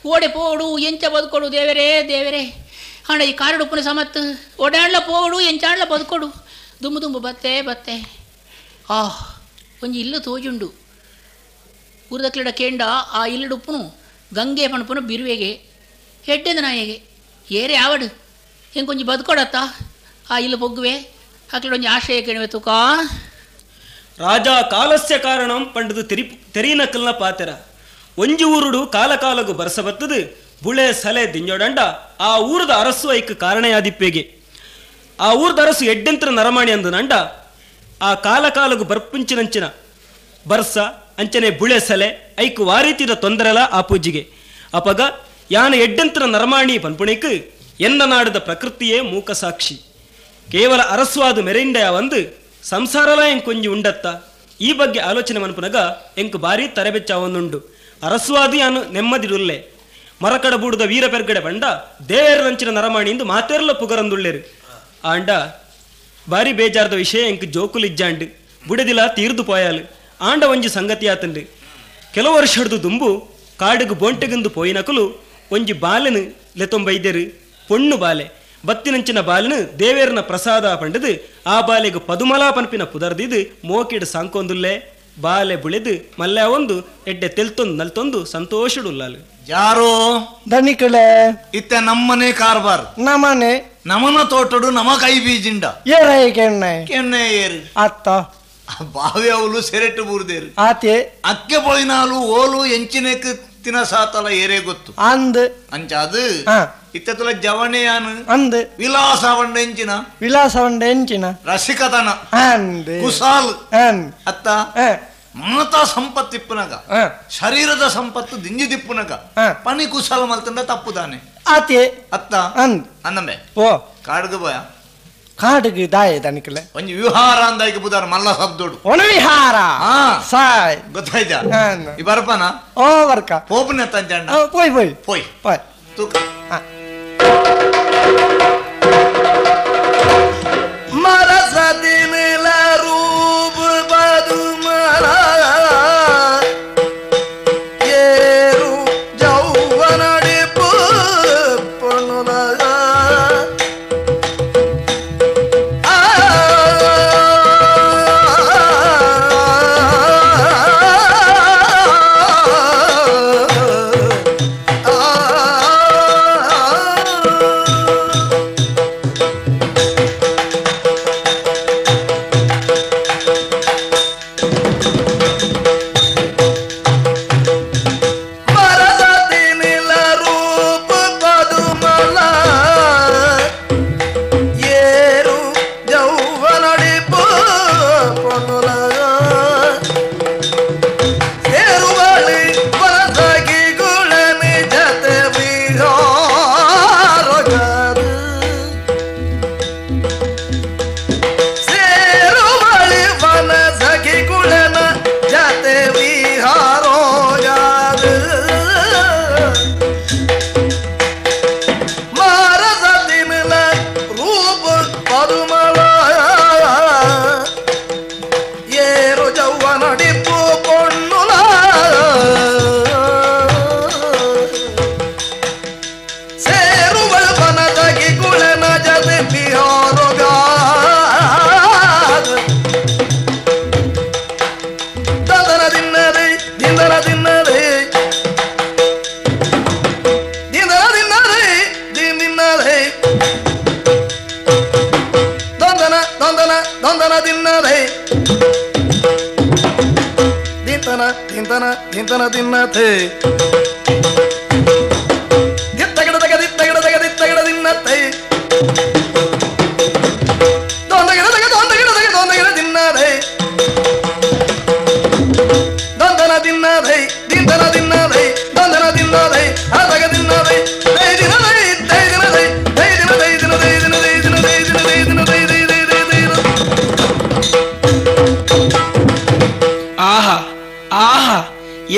ಓಡೆ ಪೋಡು ಎಂಚ ಬದುಕೊಡು ದೇವರೇ ದೇವರೇ ಹಣ ಈ ಕಾರಡು ಉಪ್ಪುನ ಸಮತ್ತು ಓಡಾಡ್ಲ ಪೋಡು ಎಂಚಾಡ್ಲ ಬದುಕೊಡು ದುಂಬು ದುಂಬು ಬತ್ತೆ ಬತ್ತೆ ಆ ಒಂಜಿ ಇಲ್ಲು ತೋಜುಂಡು ಊರದಕ್ಲಿಡ ಕೇಂಡ ಆ ಇಲ್ಲಡುಪ್ಪುನು ಗಂಗೆ ಪಣಪುನು ಬಿರುವೆಗೆ ಹೆಡ್ಡೆಂದ ನಾಯಿಗೆ ಏರೇ ಆವಡು ಹೆಂಗೆ ಬದುಕೊಡತ್ತ ಆ ಇಲ್ಲು ಪೊಗ್ಗುವೆ ಅಕ್ಲಿಡ ಒಂಜಿ ಆಶ್ರಯ ಕೇಳುವೆ ತುಕಾ ರಾಜ ಕಾಲಸ್ಯ ಕಾರಣಂ ಪಂಡದು ತೆರಿನಕಲ್ನ ಪಾತೆರ ಒಂಜಿ ಊರುಡು ಕಾಲಕಾಲಗು ಬರ್ಸ ಬತ್ತದು ಬುಳೆ ಸಲೆ ದಿಂಜೋಡಂಡ ಆ ಊರದ ಅರಸು ಐಕ್ ಕಾರಣಯಾದಿಪ್ಪೆಗೆ ಆ ಊರದ ಅರಸು ಎಡ್ಡೆಂತರ ನರಮಾಣಿ ಅಂದು ನಂಡ ಆ ಕಾಲಕಾಲಗು ಬರ್ಪುಂಚಿನಂಚಿನ ಬರ್ಸ ಅಂಚನೆ ಬುಳೆ ಸಲೆ ಐಕ್ ವಾರೀತಿದ ತೊಂದರೆಲ ಆ ಪೂಜಿಗೆ ಅಪಗ ಯಾನ ಎಡ್ಡೆಂತರ ನರಮಾಣಿ ಪನ್ಪುಣಿಕ್ ಎನ್ನ ನಾಡದ ಪ್ರಕೃತಿಯೇ ಮೂಕ ಸಾಕ್ಷಿ ಕೇವಲ ಅರಸುವಾದ ಮೆರೆಂಡೆಯ ಒಂದು ಸಂಸಾರಲ ಎಂಕೊಂಜಿ ಉಂಡತ್ತ ಈ ಬಗ್ಗೆ ಆಲೋಚನೆ ಮನ್ಪುನಗ ಎಂಕ್ ಬಾರಿ ತರೆಬೆಚ್ಚಾವೊಂದುಂಡು. ಅರಸುವಾದಿ ಯಾನು ನೆಮ್ಮದಿಡುಲ್ಲೆ. ಮರಕಡ ಬೂಡುದ ವೀರ ಪೆರ್ಗಡೆ ಬಂಡ ದೇವರಂಚಿನ ನರಮಾಣಿಂದು ಮಾತೆರ್ಲ ಪುಗರಂದುಳ್ಳೇರು. ಆಂಡ ಬಾರಿ ಬೇಜಾರದ ವಿಷಯ ಎಂಕ್ ಜೋಕುಲಿಜ್ಜಾಂಡ್ ಬುಡದಿಲ ತೀರ್ದು ಪೋಯಾಲು. ಆಂಡ ಒಂಜಿ ಸಂಗತಿ ಆತಂಡು. ಕೆಲವು ವರ್ಷ ಹಿಡ್ದು ದುಂಬು ಕಾಡುಗು ಬೋಂಟೆಗೆಂದು ಪೋಯಿನಕುಲು ಒಂಜಿ ಬಾಲೆನು ಲೆತೊಂಬೈದೆರು. ಪೊಣ್ಣು ಬಾಲೆ ಬತ್ತಿನಂಚಿನ ಬಾಲನು ದೇವೇರನ ಪ್ರಸಾದ ಪಂಡದು ಆ ಬಾಲೆಗು ಪದುಮಲಾ ಪನ್ಪಿನ ಪುದರ್ದಿದು ಮೋಕಿಡ್ ಸಾಂಕೊಂದುಲ್ಲೆ. ಬಾಲೆ ಬುಳೆದು ಮಲ್ಲೆ ಒಂದು ಎಡ್ಡೆ ತೆಲ್ತೊಂದು ನಲ್ತೊಂದು ಸಂತೋಷಡುಲ್ಲಾಲು. ಯಾರೋ ದನಿಕಳೆ ಇತ್ತ ನಮ್ಮನೆ ಕಾರ್ಬಾರ್ ನಮನೆ ನಮನ ತೋಟಡು ನಮ ಕೈ ಬೀಜಿಂಡ ಏರೈ ಕೆಣ್ಣೆ ಕೆಣ್ಣೆ ಏರು ಅತ್ತ ಬಾವಿ ಅವಲು ಸೆರೆಟ್ಟು ಬೂರ್ದೇರು ಆತೆ ಅಕ್ಕೆ ಪೋಯಿನಾಲು ಓಲು ಎಂಚಿನೆಕ್ ತಿನಸಾತಲ ಏರೇ ಗೊತ್ತು ಅಂದ್ ಅಂಚಾದು ಇತ್ತತುಲ ಜವಣೆಯಾನು ಅಂದ್ ವಿಲಾಸ ವಂಡ ಎಂಚಿನ ವಿಲಾಸ ವಂಡ ಎಂಚಿನ ರಸಿಕತನ ಅಂದ್ ಕುಸಾಲ್ ಅಂದ್ ಅತ್ತ ಮಾತಾ ಸಂಪತ್ತಿಪ್ಪುನಗ ಶರೀರದ ಸಂಪತ್ತು ದಿಂಜಿದಿಪ್ಪುನಗ ಪನಿ ಕುಸಾಲ ಮಲ್ತಂಡ ತಪ್ಪುದಾನೆ ಆತೆ ಅತ್ತ ಅಂದ್ ಅಂದಂಬೆ ಓ ಕಾಡ್ಗ ಬೋಯ ಕಾಡುಗೆ ದಾಯ ದನಿಕಲೆ ಒಂಜಿ ವಿಹಾರ ಅಂದಾಯ್ಕೆ ಬುದಾರ ಮಲ್ಲ ಶಬ್ದೋಡು ಒಣ ವಿಹಾರ ಸಾಯ್ ಗೊತ್ತಾಯ್ತಾ ಈ ಬರಪನ ಓ ವರ್ಕ ಪೋಪನೆ ತಂಜಣ್ಣ ಪೋಯ್ ಪೋಯ್ ಪೋಯ್ ಪೋಯ್ ತೂಕ ಮರಸದಿನಿಲ ರೂಪ ಪದುಮಲ ಏರು ಜೌವನಡಿ ಪೊಣ್ಣುಲ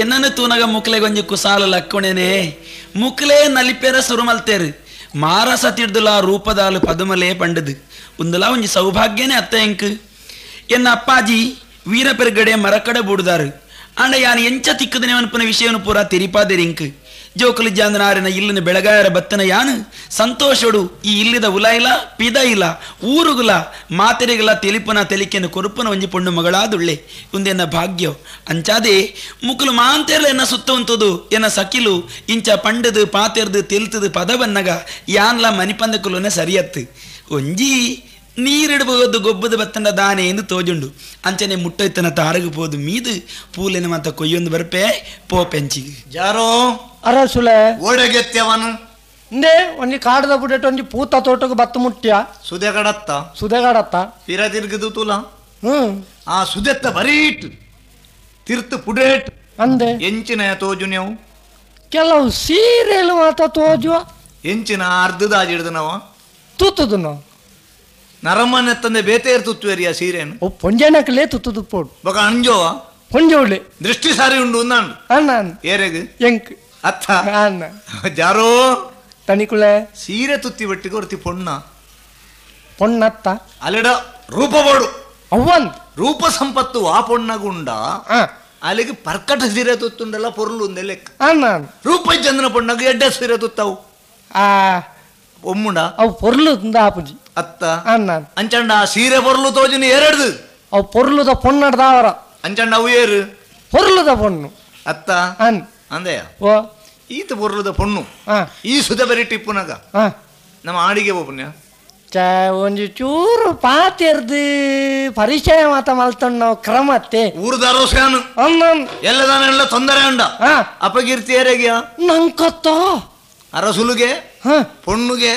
ಎನ್ನನು ತೂನಗ ಮುಕ್ಲೆಗೊಂಜಿ ಕುಸಾಲ ಲಕ್ಕೊಣೆನೆ ಮುಕ್ಲೆ ನಲಿಪೆರ ಸುರುಮಲ್ತೇರು ಮಾರಸ ತಿಡ್ದುಲ ರೂಪದಾಲು ಪದುಮಲೆ ಪಂಡದು ಉಂದಲ ಒಂಜಿ ಸೌಭಾಗ್ಯನೇ ಅತ್ತ ಎಂಕ್. ಎನ್ನ ಅಪ್ಪಾಜಿ ವೀರ ಪೆರ್ಗಡೆ ಮರಕಡೆ ಬೂಡುದಾರು ಆಂಡ ಯಾನು ಎಂಚ ತಿಕ್ಕದನೆ ಅನ್ಪುನ ವಿಷಯವನ್ನು ಪೂರ ತೆರಿಪಾದಿರಿಂಕ್. ಜೋಕುಲಿ ಜಾಂದನಾರಿನ ಇಲ್ಲಿನ ಬೆಳಗಾಯರ ಬತ್ತನ ಯಾನು ಸಂತೋಷಡು ಈ ಇಲ್ಲಿದ ಉಲಾಯಿಲ ಪಿದಯಿಲ ಊರುಗುಲ ಮಾತೆರೆಗಳ ತೆಲಿಪುನ ತೆಲಿಕೆಯನ್ನು ಕೊರುಪನ ಒಂಜಿ ಪೊಣ್ಣು ಮಗಳಾದುಳ್ಳೆ ಉಂದೆನ್ನ ಭಾಗ್ಯ. ಅಂಚಾದೆ ಮುಕುಲು ಮಾಂತೆರ್ಲ ಎನ್ನ ಸುತ್ತ ಉಂತದು ಎನ್ನ ಸಕಿಲು ಇಂಚ ಪಂಡದು ಪಾತೆರ್ದು ತೆಲ್ತದು ಪದ ಬನ್ನಗ ಯಾನ್ಲ ಮನಿಪಂದಕುಲುನ ಸರಿಯತ್ತು ಒಂಜಿ ನೀರಿಡಬಹುದು ಗೊಬ್ಬದ ಬತ್ತಂಡ ದಾನೆ ಎಂದು ತೋಜುಂಡು. ಅಂಚನೆ ಮುಟ್ಟೈತನ ತಾರಗು ಪೋದು ಮೀದು ಪೂಲೆನ ಮಾತ ಕೊಯ್ಯೊಂದು ಬರ್ಪೆ ಪೋಪೆಂಚಿಗೆ ಜಾರೋ ಅರಸುಲೆ ಓಡೆಗೆತ್ಯವನು ಇಂದೇ ಒಂಜಿ ಕಾಡದ ಬುಡೆಟ್ ಒಂಜಿ ಪೂತ ತೋಟಕ್ಕೆ ಬತ್ತು ಮುಟ್ಟ್ಯ ಸುದೆಗಡತ್ತ ಸುದೆಗಡತ್ತ ಪಿರ ತಿರ್ಗದು ತುಲ ಹ್ಮ್ ಆ ಸುದೆತ್ತ ಬರೀಟ್ ತಿರ್ತು ಪುಡೇಟ್ ಅಂದೆ ಎಂಚಿನ ತೋಜು ನೀವು ಕೆಲವು ಸೀರೆಲು ಮಾತ ತೋಜುವ ಎಂಚಿನ ಅರ್ಧದಾಜಿಡ್ದು ನಾವು ತೂತದು ನಾವು ನರಮ್ಮನೆ ತಂದೆ ಬೇತೇರ್ ತುತ್ತುವೇರಿಯ ಸೀರೆನು ಓ ಪೊಂಜನಕಲೇ ತುತ್ತುದು ಪೋಡು ಬೊಕ ಅಂಜೋವ ಪೊಂಜೋಳೆ ದೃಷ್ಟಿ ಸಾರಿ ಉಂಡು ಅಂದಾಂಡು ಅಣ್ಣ ಏರೆಗ್ ಎಂಕ್ ಅತ್ತ ಅಣ್ಣ ಜಾರೋ ತನಿಕುಲೆ ಸೀರೆ ತುತ್ತಿ ಬಟ್ಟಿಗೆ ಹೊರ್ತಿ ಪೊಣ್ಣ ಪೊಣ್ಣತ್ತ ಅಲೆಡ ರೂಪ ಬೋಡು ಅವ್ವನ್ ರೂಪ ಸಂಪತ್ತು ಆ ಪೊಣ್ಣಗುಂಡ ಅಲ್ಲಿಗೆ ಪರ್ಕಟ ಸೀರೆ ತುತ್ತುಂಡಲ್ಲ ಪೊರ್ಲು ಒಂದೇ ಲೆಕ್ಕ ಅಣ್ಣ ರೂಪ ಚಂದ್ರನ ಪೊಣ್ಣಗ ಎಡ್ಡ ಸೀರೆ ತುತ್ತಾವು ಆ ಒಮ್ಮುಂಡ ಅವು ಪೊರ್ಲು ಆಪುಜಿ ಅತ್ತ ಅಣ್ಣ ಅಂಚಂಡ ಆ ಸೀರೆ ಪೊರ್ಲು ತೋಜಿನ ಎರಡ್ದು ಅವು ಪೊರ್ಲುದ ಪೊಣ್ಣಡ್ದಾವರ ಅಂಚಂಡ ಅವು ಏರು ಪೊರ್ಲುದ ಪೊಣ್ಣು ಅತ್ತ ಅನ್ ಅಂದೆಯ ಓ ಈತ ಪೊರ್ಲುದ ಪೊಣ್ಣು ಈ ಸುಧ ಬರಿ ಟಿಪ್ಪುನಾಗ ನಮ್ಮ ಆಡಿಗೆ ಪುಣ್ಯ ಚ ಒಂಜಿ ಚೂರು ಪಾತೆರ್ದು ಪರಿಚಯ ಮಾತ ಮಲ್ತಣ್ಣ ಕ್ರಮತ್ತೆ ಊರ್ದಾರೋ ಸ್ಯಾನು ಎಲ್ಲದಾನೆಲ್ಲ ತೊಂದರೆ ಉಂಡ ಅಪಕೀರ್ತಿ ಏರೆಗ್ಯ ನಂಕತ್ತ ಅರಸುಲುಗೆ ಪೊಣ್ಣುಗೆ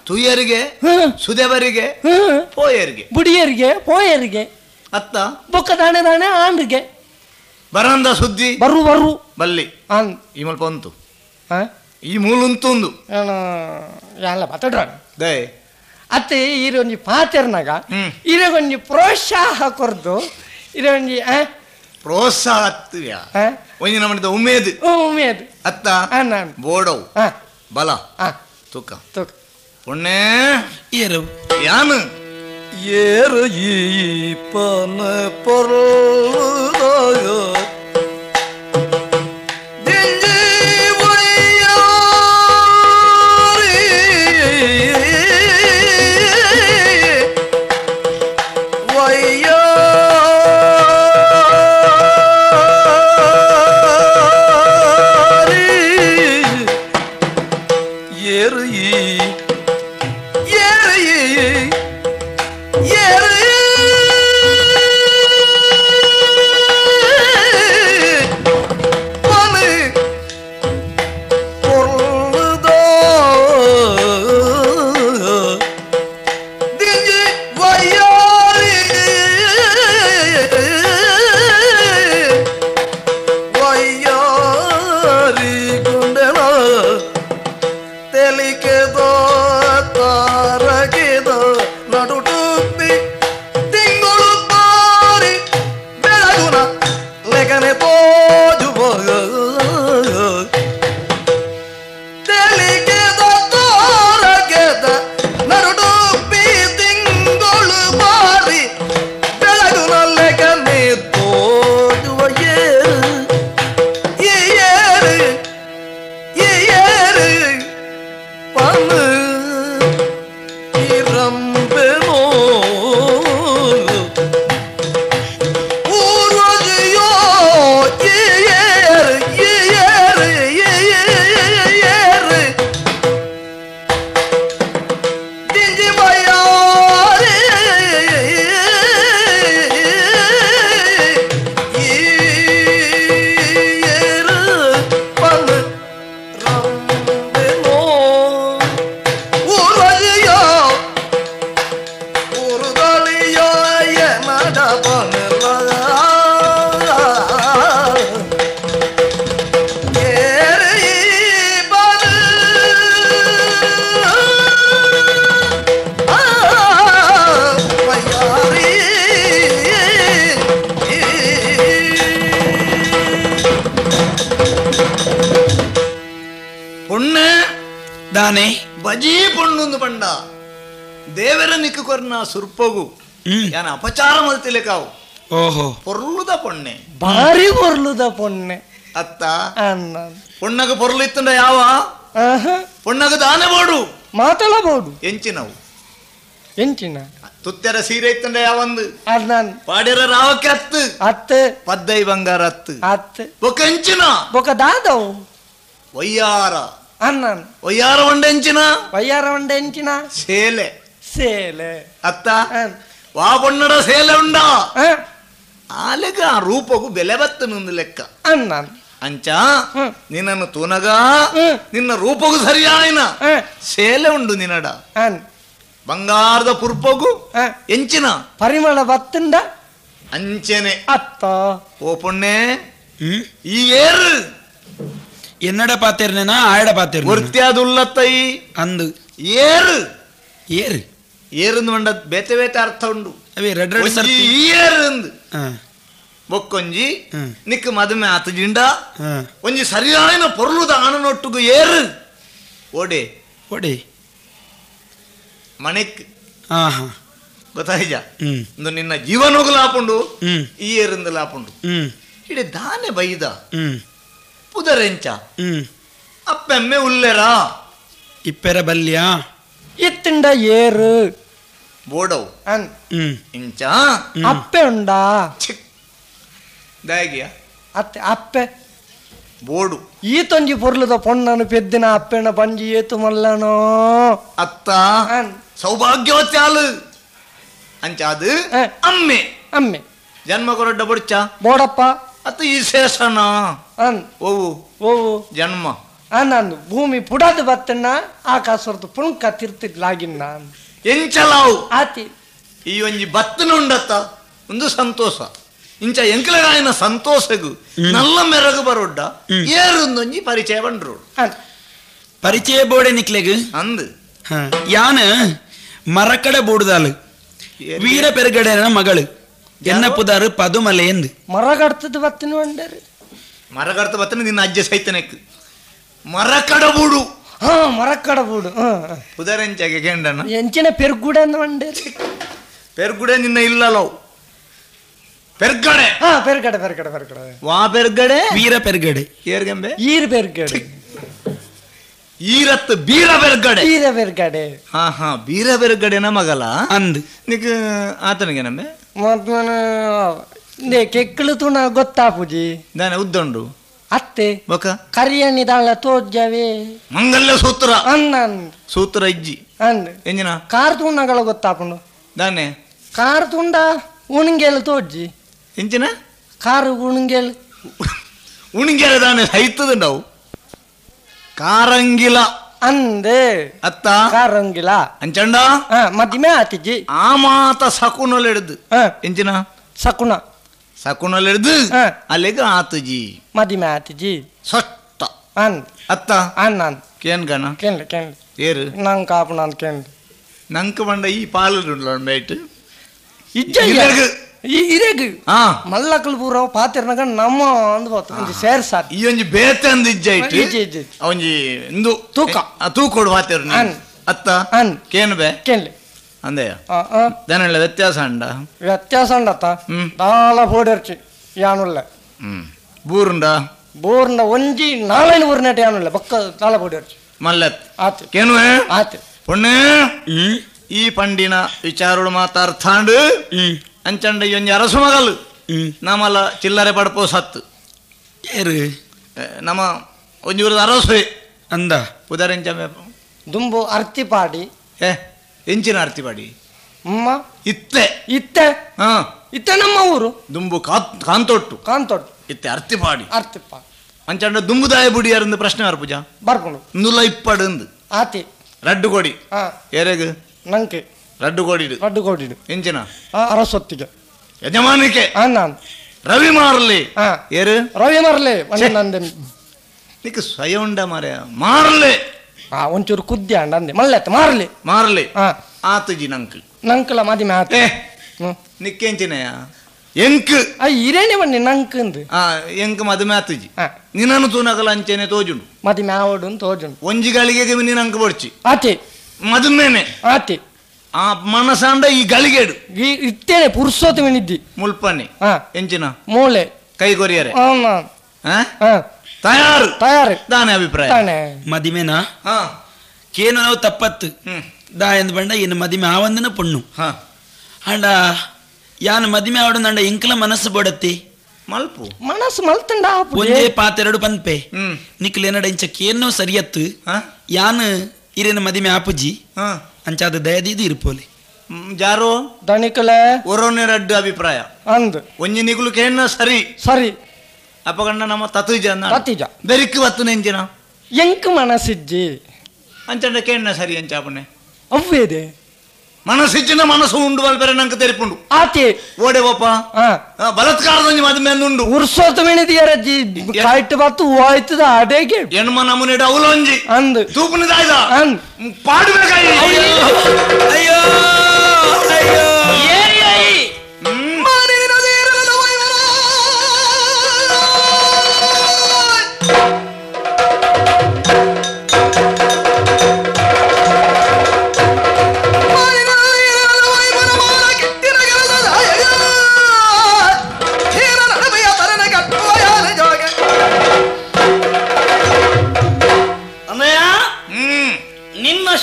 ತುಯ್ಯರಿಗೆ ಸುದೇವರಿಗೆ ಪೋಯರಿಗೆ ಬುಡಿಯರಿಗೆ ಪೋಯರಿಗೆ ಅತ್ತ ಬೊಕ್ಕ ದಾಣೆ ದಾಣೆ ಆಂಡ್ರಿಗೆ ಬರಂದ ಸುದ್ದಿ ಬರು ಬರು ಬಲ್ಲಿ ಈ ಮಲ್ಪ ಉಂಟು ಈ ಮೂಲ ಉಂಟು ಎಲ್ಲ ಮಾತಾಡ್ರ ದಯ ಅತ್ತೆ ಈರೊಂಜಿ ಪಾತೆರ್ನಾಗ ಇರಗೊಂಜಿ ಪ್ರೋತ್ಸಾಹ ಕೊರ್ದು ಇರೊಂಜಿ ಪ್ರೋತ್ಸಾಹ ಅತ್ತುಯ ಒಂಜಿ ನಮ್ಮದ ಉಮೇದ್ ಉಮೇದ್ ಅತ್ತ ಬೋಡವು ಬಲ ತುಕ ತುಕ ಪೊಣ್ಣೆ ಏರು ಯಾನು ಏರು ಈಪನ ಪೊರ್ಲುದಾಯ ಬಜೀ ಪೊಣ್ಣೊಂದು ಪಂಡ ದೇವರ ನಿಕ್ಕು ಕೊರ್ನ ಸುರ್ಪಗು ಯಾನ ಅಪಚಾರ ಮಲ್ತಿಲೆಕಾವು ಓಹೋ ಪೊರ್ಲುದ ಪೊಣ್ಣೆ ಭಾರಿ ಪೊರ್ಲುದ ಪೊಣ್ಣೆ ಅತ್ತ ಪೊಣ್ಣಗ ಪೊರ್ಲು ಇತ್ತಂಡ ಯಾವ ಪೊಣ್ಣಗ ದಾನೆ ಬೋಡು ಮಾತಾಡಬಹುದು ಎಂಚಿನವು ಎಂಚಿನ ತುತ್ತೆರ ಸೀರೆ ಇತ್ತಂಡ ಯಾವಂದು ಪಾಡ್ಯರ ರಾವಕ್ಕೆ ಅತ್ತು ಅತ್ತು ಪದ್ದೈ ಬಂಗಾರ ಅತ್ತು ಅತ್ತು ಬೊಕ ಎಂಚಿನ ಬೊಕ ದಾದವು ವಯ್ಯಾರ ಅನ್ನ ವಯ್ಯಾರ ಒಂಡೆಂಚಿನ ವಯ್ಯಾರ ಒಂಡೆಂಚಿನ ಸೇಲೆ ಸೇಲೆ ಅತ್ತ ವಾ ಪೊಣ್ಣಡ ಸೇಲೆ ಉಂಡ ಆಲೆಗ ಆ ರೂಪಗೂ ಬೆಲೆ ಬತ್ತನೊಂದು ಲೆಕ್ಕ ಅನ್ನ ಅಂಚ ನಿನ್ನನ್ನು ತೂನಗ ನಿನ್ನ ರೂಪಗೂ ಸರಿಯಾಯಿನ ಸೇಲೆ ಉಂಡು ನಿನ್ನಡ ಬಂಗಾರದ ಪುರ್ಪಗು ಎಂಚಿನ ಪರಿಮಳ ಬತ್ತಂಡ ಅಂಚೆನೆ ಅತ್ತ ಓ ಪೊಣ್ಣೆ ಈ ಏರು ಎನ್ನಡ ಪಾತೇರ್ನೇನಾ ಆಯಡ ಪಾತೇರ್ ವೃತ್ಯಾದುಲ್ಲತ್ತೈ ಅಂದು ಏರು ಏರು ಏರಂದು ಮಂಡ ಬೇತೆ ಬೇತೆ ಅರ್ಥ ಉಂಡು. ಅವೇ ರೆಡ್ ರೆಡ್ ಸರ್ತಿ ಏರಂದು ಬೊಕ್ಕೊಂಜಿ ನಿಕ್ಕ ಮದುವೆ ಆತ ಜಿಂಡ ಒಂಜಿ ಸರಿಯಾದ ಪೊರ್ಲುದ ಆಣನೊಟ್ಟುಗು ಏರು ಓಡೆ ಓಡೆ ಮನೆಕ್ ಗೊತ್ತಾಯ್ಜ ನಿನ್ನ ಜೀವನೋಗು ಲಾಪುಂಡು ಈ ಏರಿಂದ ಲಾಪುಂಡು ಇಡೆ ದಾನೆ ಬೈದ ಪುದರೆಂಚ ಅಪ್ಪೆಮ್ಮೆ ಉಲ್ಲೆರಾ ಇಪ್ಪೆರ ಬಲ್ಯ ಇತ್ತಿಂಡ ಏರು ಬೋಡವು ಇಂಚ ಅಪ್ಪೆ ಉಂಡಾ ದಾಗಿಯ ಅತ್ತೆ ಅಪ್ಪೆ ಬೋಡು ಈ ತೊಂಜಿ ಪೊರ್ಲುದ ಪೊಣ್ಣನು ಪೆದ್ದಿನ ಅಪ್ಪೆನ ಪಂಜಿ ಏತು ಮಲ್ಲನೋ ಅತ್ತ ಸೌಭಾಗ್ಯವತ್ಯಾಲು ಅಂಚಾದು ಅಮ್ಮೆ ಅಮ್ಮೆ ಜನ್ಮ ಕೊರಡ್ಡ ಬೊಡ್ಚ ಬೋಡಪ್ಪ ಅತ್ತ ಈ ಶೇಷನ ಓವು ಓವು ಜನ್ಮ ನಾನು ಭೂಮಿ ಪುಡದು ಬತ್ತಣ್ಣ ಆಕಾಶದ ಪುಣ್ಕ ತಿರ್ತಿದ್ಲಾಗಿನ್ನ ಎಂಚಲಾವು ಆತಿ ಈ ಒಂಜಿ ಬತ್ತನ ಉಂಡತ್ತ ಒಂದು ಸಂತೋಷ ಇಂಚ ಎಂಕಲಗಾಯನ ಸಂತೋಷಗು ನಲ್ಲ ಮೆರಗು ಬರೋಡ್ಡ ಏರೊಂದೊಂಜಿ ಪರಿಚಯ ಬಂಡ್ರು ಪರಿಚಯ ಬೋಡೆ ನಿಕ್ಲೆಗ್ ಅಂದು ಯಾನ ಮರಕಡ ಬೋಡುದಾಲು ವೀರ ಪೆರುಗಡೆನ ಮಗಳು ಎನ್ನ ಪುದಾರು ಪದುಮಲೆ ಎಂದು ಮರಗಡ್ತದ ಬತ್ತಿನ ಬಂಡರು ಮರಗಡ್ತ ಬತ್ತನ ನಿನ್ನ ಅಜ್ಜ ಸೈತನೆಕ್ ಮರಕಡಬೂಡು ಹಾ ಮರಕಡಬೂಡು ಪುದರೆಂಚಾಗೆ ಕೆಂಡನ ಎಂಚಿನ ಪೆರ್ಗುಡ ಬಂಡರು ಪೆರ್ಗುಡೆ ನಿನ್ನ ಇಲ್ಲಲೋ ಪೆರ್ಗಡೆ ಹಾ ಪೆರ್ಗಡೆ ಪೆರ್ಗಡೆ ಪೆರ್ಗಡೆ ವಾ ಪೆರ್ಗಡೆ ವೀರ ಪೆರ್ಗಡೆ ಏರ್ಗೆಂಬೆ ಈರ್ ಪೆರ್ಗಡೆ ಈರತ್ತು ಬೀರ ಪೆರ್ಗಡೆ ಬೀರ ಪೆರ್ಗಡೆ ಹಾ ಹಾ ಬೀರ ಪೆರ್ಗಡೆನ ಮಗಲ ಅಂದ್ ನಿಕ್ ಆತನಿಗೆ ನಮ್ಮೆ ಮತ್ಮನ ಕೆಕ್ಕಳು ತುಣ ಗೊತ್ತಾಪುಜಿ ದಾನೆ ಉದ್ದಂಡು ಅತ್ತೆ ಬೊಕ ಕರಿಯಣಿ ದಾಳ ತೋಜ್ಜವೇ ಮಂಗಲ್ಯ ಸೂತ್ರ ಅನ್ನ ಸೂತ್ರ ಇಜ್ಜಿ ಅಂದ್ ಎಂಜಿನ ಕಾರ್ ತುಂಡಗಳ ಗೊತ್ತಾಪುಂಡು ದಾನೆ ಕಾರ್ ತುಂಡ ಉಣಂಗೆಲ್ ತೋಜ್ಜಿ ಎಂಚಿನ ಕಾರು ಉಣಂಗೆಲ್ ಉಣಂಗೆಲ ದಾನೆ ಸೈತದುಂಡವು ಕಾರಂಗಿಲ ಅಂದೆ ಅತ್ತ ಕಾರಂಗಿಲ ಅಂಚಂಡ ಮದಿಮೆ ಆತಿಜಿ ಆ ಮಾತ ಸಕುನೊಲೆಡ್ದು ಎಂಚಿನ ಸಕುನ ಸಕುನೊಲೆಡ್ದು ಅಲ್ಲಿಗೆ ಆತುಜಿ ಮದಿಮೆ ಆತಿಜಿ ಸೊಟ್ಟ ಅಂದ್ ಅತ್ತ ಅನ್ನ ಕೇನ್ ಗಣ ಕೇನ್ಲೆ ಕೇನ್ಲೆ ಏರು ನಂಗೆ ಕಾಪು ನಾನು ಕೇನ್ಲೆ ನಂಗೆ ಬಂಡ ಈ ಪಾಲುಂಡು ಮೇಟ್ ಇಜ್ಜ ಇರೇಗ್ ಮಲ್ಲಕಲ್ ಪೂರ ಪಾತಿರ್ನಾಗ ನಮ್ಮ ಅಂದ್ ಒಂಜಿ ಸೇರ್ ಸಾರ್ ಈ ಒಂಜಿ ಬೇತೆ ಅಂದ್ ಇಜ್ಜ ಇಟ್ಟು ಒಂಜಿ ಇಂದು ತೂಕ ತೂಕೊಡು ಪಾತಿರ್ ಅತ್ತ ಅನ್ ಕೇನ್ ಬೇ ಕೇನ್ಲೆ ಅಂದೆಯ ದನಲ್ಲ ವ್ಯತ್ಯಾಸ ಅಂಡ ವ್ಯತ್ಯಾಸ ಉಂಡತ್ತ ದಾಲ ಪೋಡಿರ್ಚಿ ಯಾನುಲ್ಲ ಬೂರುಂಡ ಬೋರ್ನ ಒಂಜಿ ನಾಲೈನು ಊರಿನಟ ಯಾನುಲ್ಲ ಬೊಕ್ಕ ದಾಲ ಪೋಡಿರ್ಚಿ ಮಲ್ಲತ್ ಆತು ಕೇನುವೆ ಆತು ಪೊಣ್ಣೆ ಈ ಪಂಡಿನ ವಿಚಾರಡು ಮಾತಾರ್ಥಾಂಡು ಅಂಚಂಡ ಒಂಜಿ ಅರಸು ಮಗಲು ನಮಲ ಚಿಲ್ಲರೆ ಪಡಪೋ ಸತ್ತು ನಮ್ಮ ಒಂಜಿ ಊರದ ಅರಸು ಅಂದ ಉದರೆಂಚ ದುಂಬು ಅರ್ತಿ ಪಾಡಿ ಏ ಎಂಚಿನ ಅರ್ತಿ ಪಾಡಿ ಅಮ್ಮ ಇತ್ತೆ ಇತ್ತೆ ಹಾ ಇತ್ತೆ ನಮ್ಮ ಊರು ದುಂಬು ಕಾಂತೊಟ್ಟು ಕಾಂತೊಟ್ಟು ಇತ್ತೆ ಅರ್ತಿ ಪಾಡಿ ಅರ್ತಿ ಪಾಡಿ ಅಂಚಂಡ ದುಂಬುದಾಯ ಬುಡಿಯಾರಂದು ಪ್ರಶ್ನೆ ಬರ್ಪುಜ ಬರ್ಪುಂಡು ನುಲ ಇಪ್ಪಡು ಅಂದು ಆತಿ ರಡ್ಡು ಕೋಡಿ ಏರೆಗ್ ನಂಗೆ ರಡ್ಡು ಕೋಡಿ ರಡ್ಡು ಕೋಡಿ ಎಂಚಿನ ಅರಸೊತ್ತಿಗೆ ಯಜಮಾನಿಕೆ ರವಿ ಮಾರಲಿ ಏರು ರವಿ ಮಾರಲಿ ನಿಕ್ ಸ್ವಯ ಉಂಡ ಮಾರೆ ಮಾರಲಿ ಆ ಒಂಚೂರು ಕುದ್ದಿ ಅಂಡ ಅಂದೆ ಮಲ್ಲೆತ್ತ ಮಾರಲಿ ಮಾರಲಿ ಆತುಜಿ ನಂಕ್ ನಂಕಲ ಮದಿಮೆ ಆತ ನಿಕ್ಕೆಂಚಿನಯ ಎಂಕ್ ಇರೇನೆ ಬನ್ನಿ ನಂಕ್ ಅಂದು ಎಂಕ್ ಮದುಮೆ ಆತುಜಿ ನಿನ್ನನ್ನು ತೂನಕಲ ಅಂಚೆನೆ ತೋಜುಂಡು ಮದಿಮೆ ಆವಡು ತೋಜುಂಡು ಒಂಜಿ ಗಳಿಗೆ ನಿನ್ನಂಕ್ ಬೊಡ್ಚಿ ಆತಿ ಮದುಮೆನೆ ಆತಿ ಆ ಮನಸಾಂಡ ಈ ಗಳಿಗೆಡು ಇತ್ತೇನೆ ಪುರುಷೋತ್ತಮ ನಿದ್ದಿ ಮುಲ್ಪನೆ ಎಂಚಿನ ಮೂಲೆ ಕೈ ಕೊರಿಯರೆ ತಯಾರು ತಯಾರು ದಾನೆ ಅಭಿಪ್ರಾಯ ಮದಿಮೆನಾ ಕೇನು ನಾವು ತಪ್ಪತ್ತು ದಾ ಎಂದು ಬಂಡ ಇನ್ನು ಮದಿಮೆ ಆವಂದನ ಪೊಣ್ಣು ಅಂಡ ಯಾನು ಮದಿಮೆ ಆವಡು ನಂಡ ಇಂಕಲ ಮನಸ್ಸು ಬೋಡತ್ತಿ ಮಲ್ಪು ಮನಸ್ಸು ಮಲ್ತಂಡ ಒಂದೇ ಪಾತೆರಡು ಪನ್ಪೆ ನಿಕ್ಲೇನಡ ಇಂಚ ಕೇನೋ ಸರಿಯತ್ತು ಯಾನು ಇರೇನು ಮದಿಮೆ ಆಪುಜಿ ಅಂಚಾದ ದಯದೀದು ಇರ್ಪೋಲಿ ಜಾರೋ ದಣಿಕಲೆ ಒರೋನೆ ರಡ್ಡು ಅಭಿಪ್ರಾಯ ಅಂದ್ ಒಂಜಿ ನಿಗುಲು ಕೇನ ಸರಿ ಸರಿ ಅಪಗಂಡ ನಮ್ಮ ತತುಜ ತತಿಜ ಬೆರಿಕ್ ಬತ್ತು ನೆಂಜಿನ ಎಂಕ್ ಮನಸ್ಸಿಜ್ಜಿ ಅಂಚಂಡ ಕೇಣ್ಣ ಸರಿ ಅಂಚಾಪಣೆ ಅವ್ವೇದೆ ಮನಸ್ಸಿಚ್ಚಿನ ಮನಸ್ಸು ಉಂಡು ಮಲ್ಪೆರೆ ನಂಗೆ ತೆರಿಪುಂಡು ಆತಿ ಓಡೆ ಒಪ್ಪ ಬಲತ್ಕಾರದೊಂಜಿ ಮದುವೆ ಉಂಡು ಉರ್ಸೋತ ಮಿಣಿದಿಯರ ಜಿ ಕಾಯ್ಟ್ ಬತ್ತು ಹೋಯ್ತದ ಅಡೇಗೆ ಎಣ್ಮ ನಮೂನೆ ಅವಲೊಂಜಿ ಅಂದ್ ತೂಪುನಿದಾಯ್ದ ಅಂದ್ ಪಾಡಬೇಕಾಯಿ ಅಯ್ಯೋ ಅಯ್ಯೋ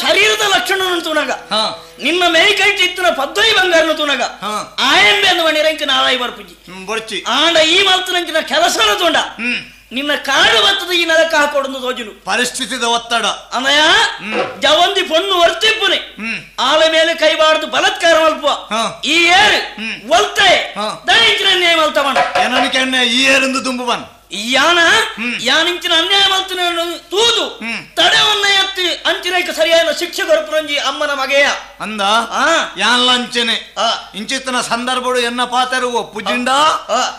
ಶರೀರದ ಲಕ್ಷಣ ತುನಗ ನಿನ್ನ ಮೇಯ್ಕೈಟಿತ್ತಿನ ಪದ್ದೈ ಬಂಗಾರನ ತುನಗ ಆಯಂಬೆ ಅಂದ ಮಣಿರಂಕ ನಾರಾಯಿ ಬರ್ಪುಜಿ ಬರ್ಚಿ ಆಂಡ ಈ ಮಲ್ತನಂಚಿನ ಕೆಲಸನ ತೊಂಡ ನಿನ್ನ ಕಾಡು ಬತ್ತದ ಈ ನರಕ ಹಾಕೊಡೊಂದು ತೋಜುನು ಪರಿಸ್ಥಿತಿದ ಒತ್ತಡ ಅನಯ ಜವಂದಿ ಪೊಣ್ಣು ವರ್ತಿಪ್ಪುನೆ ಆಳ ಮೇಲೆ ಕೈಬಾರ್ದು ಬಲತ್ಕಾರ ಮಲ್ಪ ಈ ಏರು ಒಲ್ತೆ ದಯಿಂಚಿನ ಅನ್ಯಾಯ ಮಲ್ತವಣ ಏನನಿಕೆಣ್ಣೆ ಈ ಏರೆಂದು ತುಂಬುವನ್ ಯಾನ ಯಾನಿಂಚಿನ ಅನ್ಯಾಯ ಮಲ್ತನ ತೂದು ತಡೆವನ್ನ ಎತ್ತಿ ಅಂಚಿನಕ್ಕೆ ಸರಿಯಾದ ಶಿಕ್ಷೆ ಕೊರಪುರಂಜಿ ಅಮ್ಮನ ಮಗೆಯ ಅಂದ ಯಾನ್ಲ ಅಂಚನೆ ಇಂಚಿತ್ತನ ಸಂದರ್ಭಡು ಎನ್ನ ಪಾತರು ಒಪ್ಪುಜಿಂಡ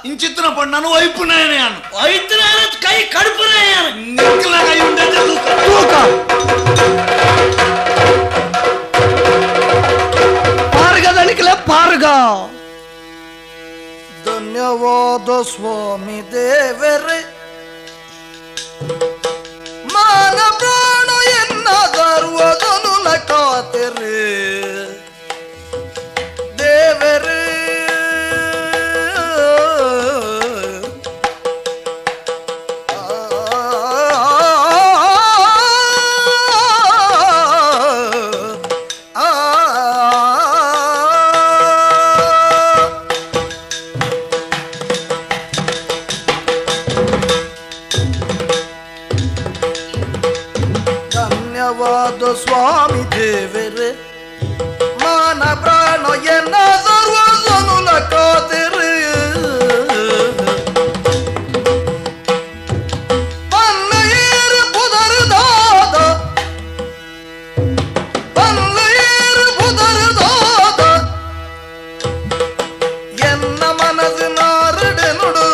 ಇಂಚಿತ್ತನ ಪಣ್ಣನು ಒಯ್ಪುನೇನೆ ಯಾನು ಒಯ್ತನ ಕೈ ಕಡುಪುನೇ ಯಾನು ನಿಕ್ಕಲ ಕೈ ಉಂಡೆ ತೂಕ ಪಾರ್ಗದಣಿಕಲೆ ಪಾರ್ಗ. ಧನ್ಯವಾದ ಸ್ವಾಮಿ ದೇವರೇ, ಮಾನ ಪ್ರಾಣ ಎನ್ನ ಸರ್ವದನು ಕಾತಿರಿ ದೇವರೇ. ಸ್ವಾಮಿ ದೇವರೇ, ಮಾನ ಪ್ರಾಣ ಎನ್ನ ಸರ್ವದನು ಕಾತಿರಿ. ಪನ್ನೀರು ಪುದರ್ದಾದ, ಪನ್ನೀರು ಪುದರ್ದಾದ ಎನ್ನ ಮನಸ್ಸು ನಾರಡೆ ನುಡು.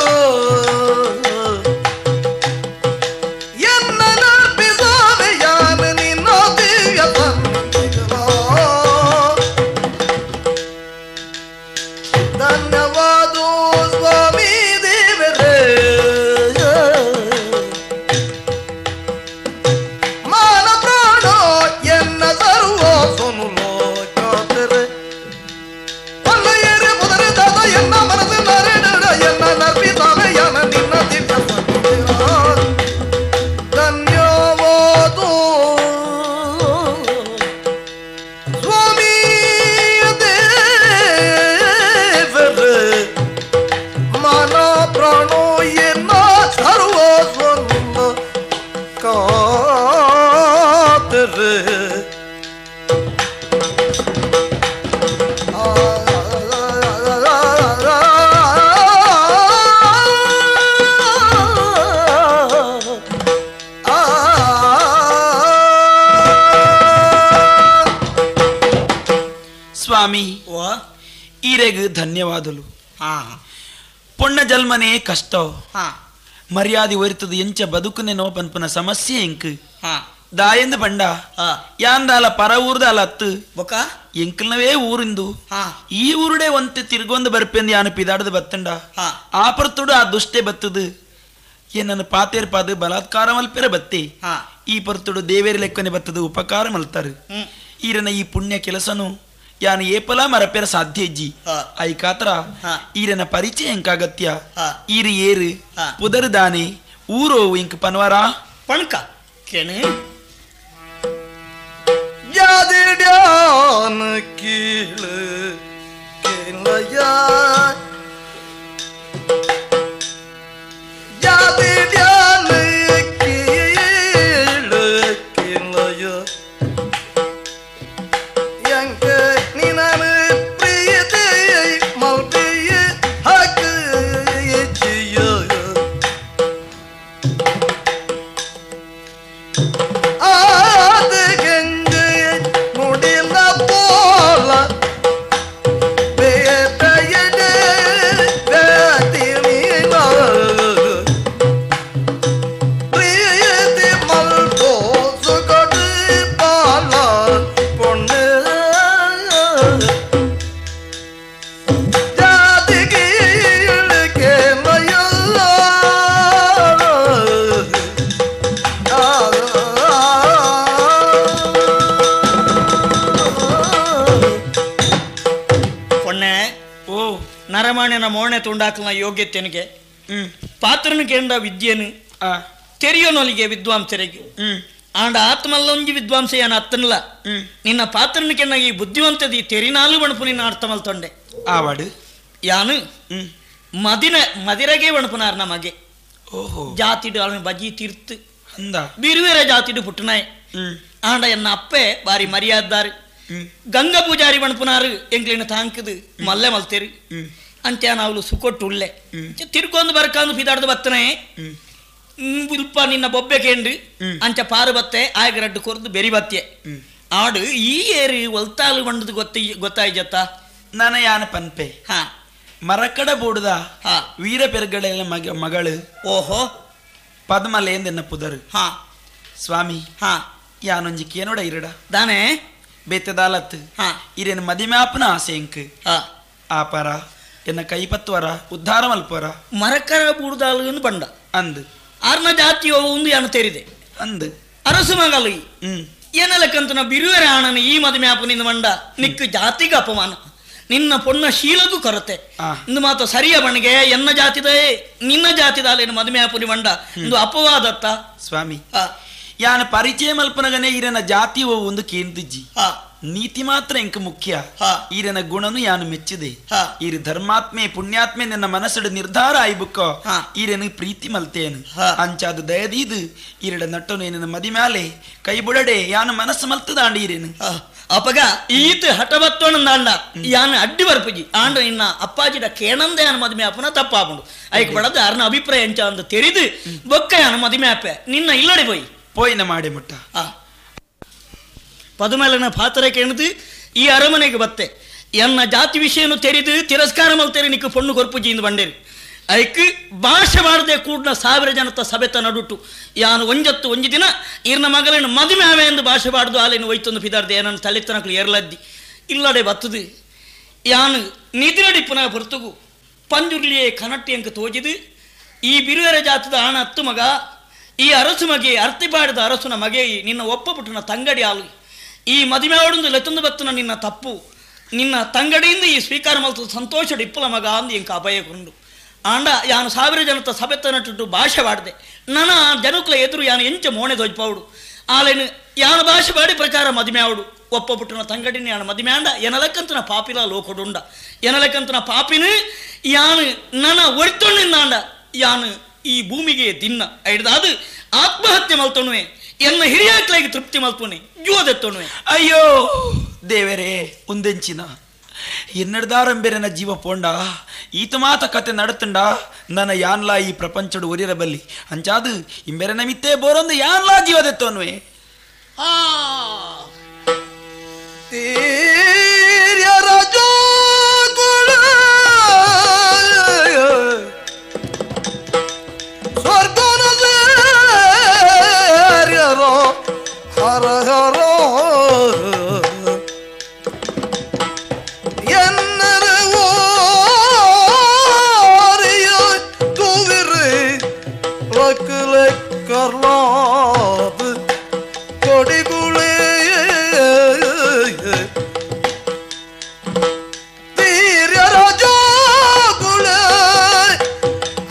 ಸ್ವಾಮಿ, ಈರೆಗ್ ಧನ್ಯವಾದಲು. ಪೊಣ್ಣ ಜಲ್ಮನೆ ಕಷ್ಟ, ಮರ್ಯಾದೆ ಒರಿತದ ಎಂಚ ಬದುಕುನೆನೋ ಪನ್ಪನ ಸಮಸ್ಯೆ ಎಂಕ್ ದಾಯೆಂದು ಬಂಡ ಯಾಂದಾಲ ಪರ ಊರ್ದಾಲ ಅತ್ತು ಎಂಕಲ್ನವೇ ಊರಿಂದು ಈ ಊರುಡೆ ಒಂತೆ ತಿರ್ಗೊಂದು ಬರ್ಪೆಂದು ಯಾನು ಪಿದಾಡದ ಬತ್ತಂಡ ಆ ಪರ್ತುಡು ಆ ದುಷ್ಟೆ ಬತ್ತದು ಏನನ್ನು ಪಾತೇರ್ ಪಾದು ಬಲಾತ್ಕಾರ ಮಲ್ಪೆರ ಬತ್ತೆ ಈ ಪರ್ತುಡು ದೇವೇರಿ ಲೆಕ್ಕನೆ ಬತ್ತದು ಉಪಕಾರ ಮಲ್ತಾರೆ. ಈರನ ಈ ಪುಣ್ಯ ಕೆಲಸನು ಯಾನು ಏಪಲ ಮರಪೆರ ಸಾಧ್ಯ ಇಜ್ಜಿ ಐಕಾತ್ರ ಈರನ ಪರಿಚಯ ಎಂಕಾಗತ್ಯ. ಈರು ಏರು ಪುದರು ದಾನೆ ಊರೋ ಇಂಕ್ ಪನ್ವರ ಪಣ್ಕ ಕೆಣೆ ಯಾದಿಡ್ಯಾನ ಕೀಳು ಕೇಳಯ್ಯ, ಯಾದಿಡ್ಯಾನ ಕೀಳು ಕೇಳಯ್ಯ, ಎಂಕ ನಿನನ ಪ್ರೀತಿ ಮಲ್ಪಿಯ ಹಾಕಿಯ ಆದ ಗೆಂಜೆ ಮುಡಿನ ಪೋಲ ನರಮಾಣ್ಯನ ಮೋಣೆ ತುಂಡಾಕಲ್ನ ಯೋಗ್ಯತೆನಿಗೆ ಪಾತ್ರನ ಕೇಂದ್ರ ವಿದ್ಯೆನು ತೆರಿಯೋನೊಲಿಗೆ ವಿದ್ವಾಂಸರಿಗೆ ಆಂಡ ಆತ್ಮಲ್ಲೊಂಜಿ ವಿದ್ವಾಂಸ ಏನ ಅತ್ತನಲ್ಲ ನಿನ್ನ ಪಾತ್ರನ ಕೆನ್ನ ಈ ಬುದ್ಧಿವಂತದಿ ತೆರಿನಾಲು ಬಣಪು ನಿನ್ನ ಅರ್ಥಮಲ್ ತೊಂಡೆ ಆವಾಡು ಯಾನು ಮದಿನ ಮದಿರಗೆ ಬಣಪುನಾರ್ನ ಮಗೆ ಓಹೋ ಜಾತಿಡು ಅವನ ಬಜಿ ತೀರ್ತು ಅಂದ ಬಿರುವೆರ ಜಾತಿಡು ಪುಟ್ಟನಾಯ್ ಆಂಡ ಎನ್ನ ಅಪ್ಪೆ ಬಾರಿ ಮರ್ಯಾದಾರು ಗಂಗಾ ಪೂಜಾರಿ ಬಣಪುನಾರು ಎಂಗ್ಲಿನ ತಾಂಕದು ಮಲ್ಲೆ ಮಲ್ತೇರು ಅಂತ್ಯಾನ ಅವಳು ಸುಕೊಟ್ಟು ಉಳ್ಳೆ ತಿರ್ಕೊಂದು ಬರ್ಕಂದು ಫಿದಾಡ್ದು ಬತ್ತನೆ ಉಲ್ಪ ನಿನ್ನ ಬೊಬ್ಬೆ ಕೇಂದ್ರಿ ಅಂಚ ಪಾರು ಬತ್ತೆ ಆಗ ರಡ್ಡು ಕೊರ್ದು ಬೆರಿ ಬತ್ತೆ ಆಡು ಈ ಏರಿ ಒಲ್ತಾಲು ಬಂಡದು ಗೊತ್ತಾಯ್ಜತ್ತ ನನ ಯಾನ ಪನ್ಪೆ ಹಾ ಮರಕಡ ಬೂಡುದ ವೀರ ಪೆರ್ಗಡೆ ಮಗಳು ಓಹೋ ಪದ್ಮಲೇಂದೆನ್ನ ಪುದರು ಹಾ ಸ್ವಾಮಿ ಹಾ ಯಾನೊಂಜಿ ಕೇನೋಡ ಇರಡ ದಾನೆ ಬೇತೆದಾಲತ್ತು ಹಾ ಇರೇನು ಮದಿಮ್ಯಾಪನ ಆಸೆ ಎಂಕ್ ಹಾ ಆಪರ ಎನ್ನ ಕೈಪತ್ವರ ಉದ್ಧಾರ ಮಲ್ಪರ ಮರಕರ ಬೂಡುದಾಲು ಬಂಡ ಅಂದು ಆರ್ನ ಜಾತಿಯೋ ಒಂದು ಯಾನು ತೆರಿದೆ ಅಂದು ಅರಸು ಮಗಲು ಏನಲಕ್ಕಂತ ಬಿರುವೆರ ಆಣನ ಈ ಮದುಮ್ಯಾಪನಿಂದ ಮಂಡ ನಿಕ್ಕು ಜಾತಿಗೆ ಅಪಮಾನ ನಿನ್ನ ಪೊಣ್ಣ ಶೀಲಗೂ ಕೊರತೆ ಇಂದು ಮಾತ್ರ ಸರಿಯ ಬಣಿಗೆ ಎನ್ನ ಜಾತಿದೇ ನಿನ್ನ ಜಾತಿದಾಲೇನು ಮದುಮ್ಯಾಪುನಿ ಮಂಡ ಇಂದು ಅಪವಾದತ್ತ ಸ್ವಾಮಿ ಯಾನ ಪರಿಚಯ ಮಲ್ಪನಗನೆ ಈರನ ಜಾತಿ ಒಂದು ಕೇಂದ್ರಿಜ್ಜಿ ನೀತಿ ಮಾತ್ರ ಎಂಕ ಮುಖ್ಯ ಈರನ ಗುಣನು ಯಾನು ಮೆಚ್ಚಿದೆ ಈರು ಧರ್ಮಾತ್ಮೆ ಪುಣ್ಯಾತ್ಮೆ ನಿನ್ನ ಮನಸ್ಸು ನಿರ್ಧಾರ ಆಯ್ಬುಕ್ಕೋ ಈರನು ಪ್ರೀತಿ ಮಲ್ತೇನು ಅಂಚಾದು ದಯದೀದು ಈರಡ ನಟ್ಟನು ಏನಿನ ಮದಿ ಮ್ಯಾಲೆ ಕೈ ಬುಡಡೆ ಯಾನು ಮನಸ್ಸು ಮಲ್ತದಾಂಡ ಈರೇನು ಅಪಗ ಈತ ಹಠಬತ್ತೋಣಂದಾಂಡ ಯಾನು ಅಡ್ಡಿ ಬರ್ಪುಜಿ ಆಂಡ ನಿನ್ನ ಅಪ್ಪಾಜಿಡ ಕೇಣಂದ ಯಾನು ಮದುವೆ ಅಪ್ಪನ ತಪ್ಪಾಪುಂಡು ಐಕ್ ಬಡದ ಅರ್ನ ಅಭಿಪ್ರಾಯ ಎಂಚ ಅಂದ ತೆರಿದು ಬೊಕ್ಕ ಯಾನು ಮದುವೆ ಅಪ್ಪೆ ನಿನ್ನ ಇಲ್ಲಡೆ ಪೋಯಿ ಪೋಯಿನ ಮಾಡಿ ಮುಟ್ಟ ಪದುಮೇಲನ ಪಾತ್ರ ಕೇಣದು ಈ ಅರಮನೆಗೆ ಬತ್ತೆ ಎನ್ನ ಜಾತಿ ವಿಷಯನು ತೆರಿದು ತಿರಸ್ಕಾರ ಮಲ್ತೇರಿ ನಿಕ್ಕು ಪೊಣ್ಣು ಕೊರ್ಪುಜಿ ಇಂದು ಬಂಡೇರಿ ಐಕ್ ಭಾಷೆ ಮಾಡದೆ ಕೂಡ್ನ ಸಾವಿರ ಜನತ ಸಭೆತ ನಡುಟು ಯಾನು ಒಂಜತ್ತು ಒಂಜಿ ದಿನ ಈರ್ನ ಮಗಲನ್ನು ಮದುವೆ ಆವೆ ಎಂದು ಭಾಷೆ ಬಾಡ್ದು ಆಲೇನು ಒಯ್ತೊಂದು ಪಿದಾರ್ದೆ ಏನನ್ನು ತಲೆತ್ತನಕ್ಲು ಏರ್ಲದ್ದಿ ಇಲ್ಲಡೆ ಬತ್ತದು ಯಾನು ನಿದಿರಡಿ ಪುನಃ ಹೊರತುಗು ಪಂಜುರ್ಲಿಯೇ ಕನಟ್ಟಿ ಅಂಕ ತೋಜಿದು ಈ ಬಿರುವೆರ ಜಾತದ ಆಣ ಹತ್ತು ಮಗ ಈ ಅರಸು ಮಗೆ ಅರ್ತಿಪಾಡಿದ ಅರಸುನ ಮಗೆ ನಿನ್ನ ಒಪ್ಪಪುಟ್ಟನ ತಂಗಡಿ ಆಲು ಈ ಮದುವೆ ಲೆತ್ತೊಂದು ಬತ್ತನ ನಿನ್ನ ತಪ್ಪು ನಿನ್ನ ತಂಗಡಿಯಿಂದ ಈ ಸ್ವೀಕಾರ ಮಲ್ತು ಸಂತೋಷ ಇಪ್ಪಲ ಮಗ ಅಂದು ಇಂಕ ಅಭಯಗೊಂಡು ಆಂಡ ಯಾನು ಸಾವಿರ ಜನತ ಸಭೆತ ನಟ್ಟು ಭಾಷೆ ಬಾಡ್ದೆ ನನ್ನ ಜನಕ್ಲ ಎದುರು ಯಾನು ಎಂಚ ಮೋಣೆ ದೊಜ್ಪೌಡು ಆಲೇನು ಯಾನು ಭಾಷೆ ಬಾಡಿ ಪ್ರಕಾರ ಮದುವೆ ಆವಡು ಒಪ್ಪಪುಟ್ಟನ ತಂಗಡಿನ ಯಾನು ಮದುವೆ ಆಂಡ ಎನಲಕ್ಕಂತನ ಪಾಪಿಲ ಲೋಕಡುಂಡ ಎನಲಕ್ಕಂತನ ಪಾಪಿನ ಯಾನು ನನ್ನ ಒಡ್ತೊಣ್ಣಿಂದಾಂಡ ಯಾನು ಈ ಭೂಮಿಗೆ ದಿನ್ನ ಹಿಡ್ದಾದು ಆತ್ಮಹತ್ಯೆ ಮಲ್ತೊಣುವೆ ಎನ್ನ ಹಿರಿಯಾಕ್ಲಾಗಿ ತೃಪ್ತಿ ಮಲ್ಪುನೆ ಜೋದೆತ್ತೊಣುವೆ. ಅಯ್ಯೋ ದೇವರೇ, ಉಂದೆಂಚಿನ ಎನ್ನಡ್ದಾರಂಬೇರೆನ ಜೀವ ಪೋಂಡ ಈತ ಮಾತ ಕತೆ ನಡತುಂಡ ನನ್ನ ಯಾನ್ಲಾ ಈ ಪ್ರಪಂಚಡು ಒರಿರಬಲ್ಲಿ ಅಂಚಾದು ಇಂಬೆರೆ ನಮಿತ್ತೇ ಬೋರೊಂದು ಯಾನ್ಲಾ ಜೀವದೆತ್ತೋನ್ವೆ.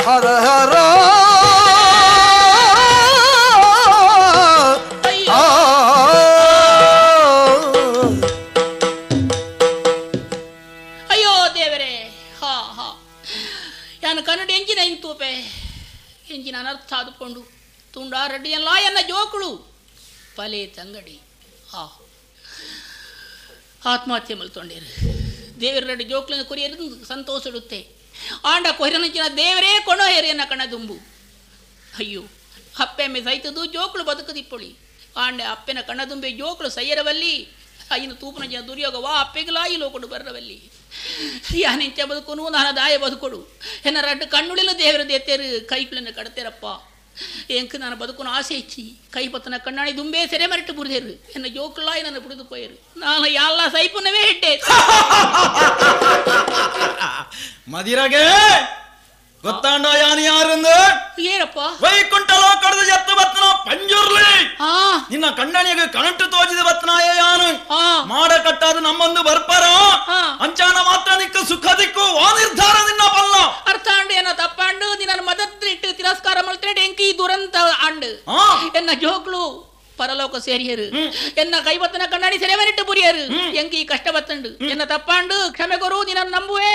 ಹರ ಹರ ಅರ್ಥ ಆದುಕೊಂಡು ತುಂಡಾರಡ್ಡಿಯಲ್ಲ ಎನ್ನ ಜೋಕುಳು ಪಲೆ ತಂಗಡಿ ಆ ಆತ್ಮಹತ್ಯೆ ಮಲ್ತೊಂಡೇರು ದೇವರ ರೆಡ್ಡಿ ಜೋಕ್ಲಿನ ಕೊರಿಯರು ಸಂತೋಷಿಡುತ್ತೆ ಆಂಡ ಕೊಹಿರನಂಚಿನ ದೇವರೇ ಕೊಣೋ ಎನ್ನ ಕಣ ದುಂಬು. ಅಯ್ಯೋ ಅಪ್ಪೆಮ್ಮೆ ಸೈತದು ಜೋಕುಳು ಬದುಕದಿಪ್ಪೊಳಿ ಆಂಡೆ ಅಪ್ಪೆನ ಕಣ್ಣದುಂಬೆ ಜೋಕುಳು ಸೈಯರವಲ್ಲಿ ಅಯ್ಯನ ತೂಪನ ಜನ ದುರ್ಯೋಗ ವಾ ಅಪ್ಪೆಗಲಾಯಿ ಲೋಕೊಡು ಬರ್ರವಲ್ಲಿ ಯಾನಿಂಚ ಬದುಕುನು ನಾನ ದಾಯ ಬದುಕೊಡು ಎನ್ನ ರಡ್ಡು ಕಣ್ಣುಳಿಲ್ಲ ದೇವರ ದೇತೇರು ಕೈಕುಳನ್ನು ಕಡತೇರಪ್ಪ ಎಂಕ್ ನಾನು ಬದುಕುನು ಆಸೆ ಇಚ್ಚಿ ಕೈ ಪತ್ತನ ಕಣ್ಣಾಣಿ ದುಂಬೆ ಸೆರೆ ಮರಟ್ಟು ಬುರಿದೇರು ಎನ್ನ ಜೋಕುಳಾಯಿ ನನ್ನ ಬುಡಿದು ಪೋಯರು ನಾನು ಯಾಲ್ಲ ಸೈಪುನವೇ ಹೆಡ್ಡೆ ಮದಿರಗೆ ಗೊತ್ತಾಂಡ ಯಾನು ಯಾರೆಂದು ಏನಪ್ಪ ವೈಕುಂಠ ಲೋಕದ ಎತ್ತು ಬತ್ತನ ಪಂಜುರ್ಲಿ ನಿನ್ನ ಕಣ್ಣನಿಗೆ ಕಣಟ್ಟು ತೋಜಿದ ಬತ್ತನಾಯ ಯಾನು ಮಾಡ ಕಟ್ಟಾದ ನಮ್ಮೊಂದು ಬರ್ಪರ ಅಂಚಾನ ಮಾತ್ರ ನಿಕ್ಕು ಸುಖ ದಿಕ್ಕು ವಾ ನಿರ್ಧಾರ ಎನ್ನ ಜೋಕ್ಲು ಪರಲೋಕ ಸೇರಿಯರು ಎನ್ನ ಕೈಬತ್ತನ ಕಣ್ಣಾಡಿ ಸೆರೆಮನಿಟ್ಟು ಪುರಿಯರು ಎಂಕಿ ಈ ಕಷ್ಟ ಬತ್ತಂಡು ಎನ್ನ ತಪ್ಪಾಂಡು ಕ್ಷಮೆ ಕೊರು ನಿನ್ನ ನಂಬುವೆ.